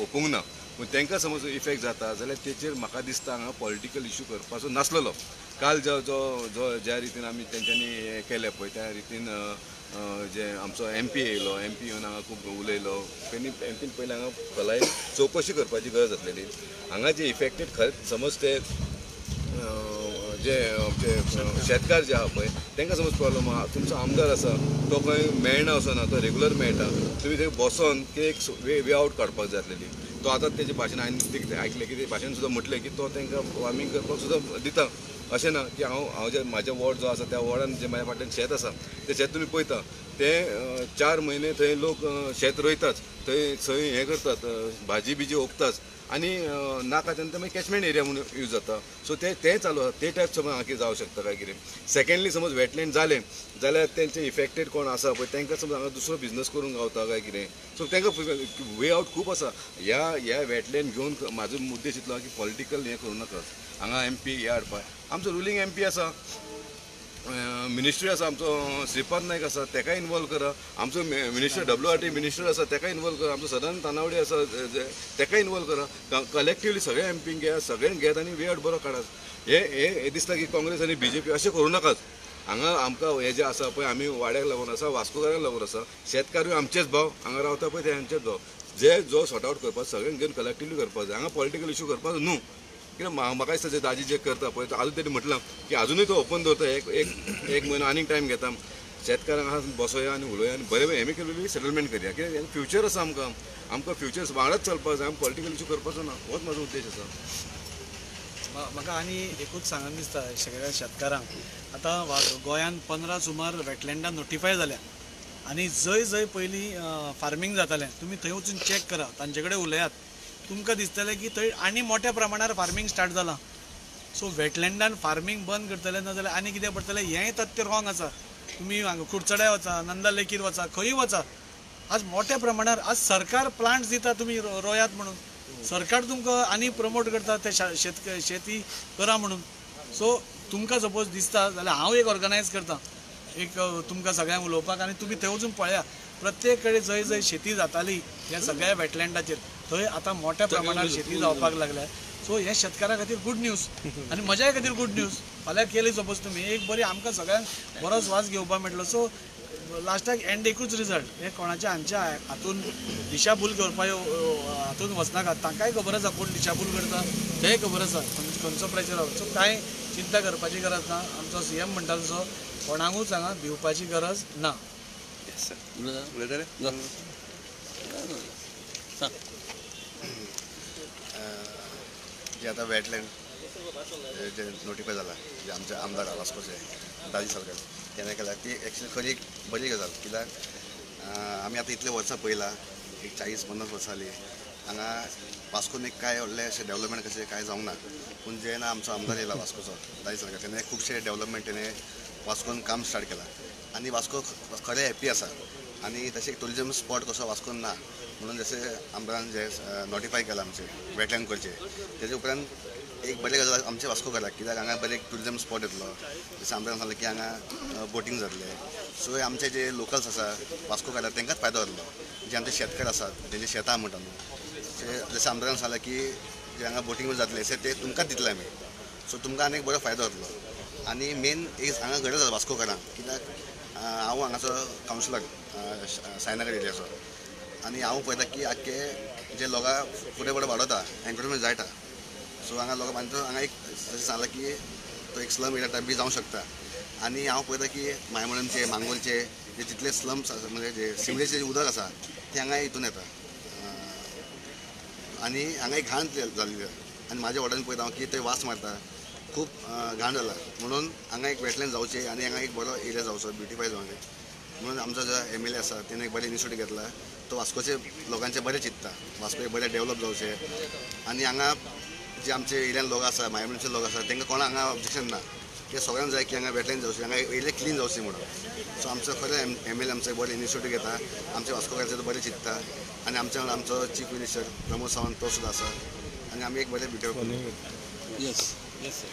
ओपूंक ना, पूण तांकां समज इफेक्ट जाता जाल्यार तेचेर म्हाका दिसता हांगा पॉलिटिकल इशू करपाचो नासलेलो. काल जो जो जो ज्या रितीन आमी तेंच्यांनी हें केलें पळय त्या रितीन जे आमचो एम पी येयलो, एम पी येवन हांगा खूब उलयलो, तेणी एम पीन पयलीं हांगा खोलायेन चवकशी करपाची गरज आसलेली. हांगा जे इफेक्टेड खरेंच समज ते जे आमचे शेतकार जे आहा पळय तांकां समज प्रॉब्लम आहा, तुमचो आमदार आसा तो खंय मेळना असो ना, तो रेगुलर मेळटा, तुमी थंय बसोन की एक वे आवट काडपाक जाय आसलेली. तो आतां तेजे भाशण हांवें आयकलें की ते भाशण सुद्दां म्हटलें की तो तांकां फार्मींग करपाक सुद्दां दिता, अशें ना की हांव हांव जे म्हाजें वॉर्ड जो आसा त्या वॉर्डान जे म्हाज्या फाटल्यान शेत आसा तें शेत तुमी पळयता तें 4 म्हयने थंय लोक शेत रोयताच, थंय थंय हें करतात, भाजी बिजी ओंपताच आनी नाका तेन्ना मागीर कॅचमेंट एरिया म्हणून यूज जाता. सो ते तें चालू आसा, ते टायप समज हांगा कितें जावं शकता काय कितें. सेकेंडली समज वेटलँड जालें जाल्यार तेंचे इफेक्टेड कोण आसा पळय तांकां समज हांगा दुसरो बिजनस करूंक गावता काय कितें, सो तांकां वे आवट खूब आसा. ह्या ह्या वेटलँड घेवन म्हाजो उद्देश इतलो की पॉलिटिकल हें करूं नाका. हांगा एम पी हे हाडपाक आमचो रुलींग एम पी आसा, मिनिस्ट्री आसा, आमचो श्रीपाद नायक आसा तेका इनवॉल्व करा, आमचो मिनिस्टर WRT minister आसा तेका इनवॉल्व करा, आमचो सदानंद तानावडे आसा तेका इनवॉल्व करा. कलेक्टिवली सगळे एम पींक घेयात, सगळ्यांक घेयात आनी वे आवट बरो काडात. हे हे दिसता की काँग्रेस आनी BJP अशें करूं नाकात. हांगा आमकां हे जे आसा पळय आमी वाड्याक लागून आसा, वास्कोकारांक लागून आसा, शेतकारूय आमचेच भाव हांगा रावता पळय ते आमचेच भाव, जे जो सॉर्ट आवट करपाक सगळ्यांक घेवन कलेक्टिवली करपाक जाय. हांगा पॉलिटिकल इशू करपाक न्हू. कित्याक म्हाका दिसता जे दाजी जे करता पळय आजून तेणी म्हटलां की आजुनूय तो ओपन दवरता, एक एक एक म्हयनो आनीक टायम घेता, शेतकारांक बसोया आनी उलोवया आनी बरें एमिकेबली सेटलमेंट करया. कित्याक फ्युचर आसा आमकां, आमकां फ्युचर वांगडाच चलपाक जाय, आमी पॉलिटिकल इशू करपाचो ना, होच म्हाजो उद्देश आसा. म्हाका आनी एकूच सांगन दिसता सगळ्या शेतकारांक, आतां गोंयांत 15 सुमार वेटलँडां नोटिफाय जाल्या आनी जंय जंय पयलीं फार्मींग जातालें तुमी थंय वचून चॅक करा, तांचे कडेन उलयात, तुमकां दिसतलें की थंय आनी मोठ्या प्रमाणार फार्मींग स्टार्ट जालां. सो वेटलँडान फार्मींग बंद करतले ना जाल्यार आनी कितें पडटलें हेंय तथ्य रॉंग आसा. तुमी हांगा कुडचड्या वचा, नंदा लेकीर वचा, खंयूय वचा, आज मोठ्या प्रमाणार आज सरकार प्लांट्स दिता तुमी रोयात म्हणून, सरकार तुमकां आनी प्रमोट करता ते शेती करा म्हणून. सो तुमकां सपोज दिसता जाल्यार हांव एक ऑर्गनायज करता एक तुमकां सगळ्यांक उलोवपाक आनी तुमी थंय वचून पळया प्रत्येक कडेन जंय जंय शेती जाताली ह्या सगळ्या वेटलँडाचेर थंय आतां मोठ्या प्रमाणात शेती जावपाक लागल्या. सो हे शेतकारां खातीर गूड न्यूज आनी म्हज्याय खातीर गूड न्यूज. फाल्यां केली सपोज तुमी एक बरी आमकां सगळ्यांक बरो स्वास घेवपाक मेळटलो. सो लास्टाक एंड एकूच रिजल्ट, हे कोणाच्या हांच्या हातून दिशाभूल करपा हातून वचनाका. तांकांय खबर आसा कोण दिशाभूल करता तेंय खबर आसा, खंयचो प्रेशर आसा. सो कांय चिंता करपाची गरज ना. आमचो CM म्हणटा तसो कोणाकूच हांगा भिवपाची गरज ना. जे आतां वेटलँड जे नोटिफाय जाला जे आमचे आमदार वास्कोचे दाजी सालकार तेणें केल्या ती एक्चुली खरी एक बरी गजाल. कित्याक आमी आतां इतले वर्सां पळयलां, एक 40-50 वर्सां जालीं हांगा वास्कोन एक कांय व्हडलें अशें डेवलपमेंट कशें कांय जावंक ना. पूण जेन्ना आमचो आमदार येयला वास्कोचो दाजी सालकार तेणें खुबशें डेवलपमेंट तेणें वास्कोन काम स्टार्ट केलां आनी वास्को खरें हॅप्पी आसा. आनी तशें ट्युरिजम स्पॉट कसो वास्कोन ना म्हणून जशें आमदारान जे नोटिफाय केलां आमचें वेटलँड करचें तेजे उपरांत एक बरें गजाल आमचें वास्को कराक, कित्याक हांगा बरें एक ट्युरिजम स्पॉट येतलो. जशें आमदारान सांगलें की हांगा बोटींग जातलें, सो आमचे जे लोकल्स आसा वास्को कराक तांकांच फायदो जातलो. जे आमचे शेतकार आसात तेंचे शेतां म्हणटा न्हू, जशें आमदारान सांगलें की जे हांगा बोटींग जातलें ते तुमकांच दितले आमी, सो तुमकां आनी एक बरो फायदो जातलो. आनी मेन एक हांगा गरज आसा वास्को कराक, कित्याक हांव हांगाचो कावन्सिलर साईनगर एरियाचो आनी हांव पळयता की आख्खे जे लोकां फुडें फुडें वाडोता एनक्रोचमेंट जायता. सो हांगा लोकां हांगा एक जशें सांगलां की तो एक स्लम एरिया टायप बी जावंक शकता. आनी हांव पळयता की मायमोळमचे, मांगोरचे जे जितले स्लम्स आसा, म्हणजे जे सिवरेजचे उदक आसा ते हांगा हितून येता आनी हांगा एक घाण जाल्ली आसा. आनी म्हाज्या वॉर्डान पळयता हांव की ते वास मारता, खूब घाण जाला. म्हणून हांगा एक वेटलँड जावचें आनी हांगा एक बरो एरिया जावचो, ब्युटिफाय जावचें म्हणून आमचो जो एम एल ए आसा तेणें एक बरें इनिशिएटीव घेतला. तो वास्कोचे लोकांचें बरें चिंत्ता, वास्को एक बरें डेवलप जावचें. आनी हांगा जे आमचे एरियान लोक आसा, मायमोळमचे लोक आसा, तांकां कोणा हांगा ऑब्जेक्शन ना, ते सगळ्यांक जाय की हांगा वेटलँड जावचें, हांगा एरिया क्लीन जावची म्हणून. सो आमचो खरें एम एल ए आमचो एक बरो इनिशिएटीव घेता, आमचे वास्कोकारांचें तो बरें चिंत्ता. आनी आमच्या वांगडा आमचो चीफ मिनिस्टर प्रमोद सावंत तो सुद्दां आसा आनी आमी एक बरें ब्युटिफाय. येस येस सर.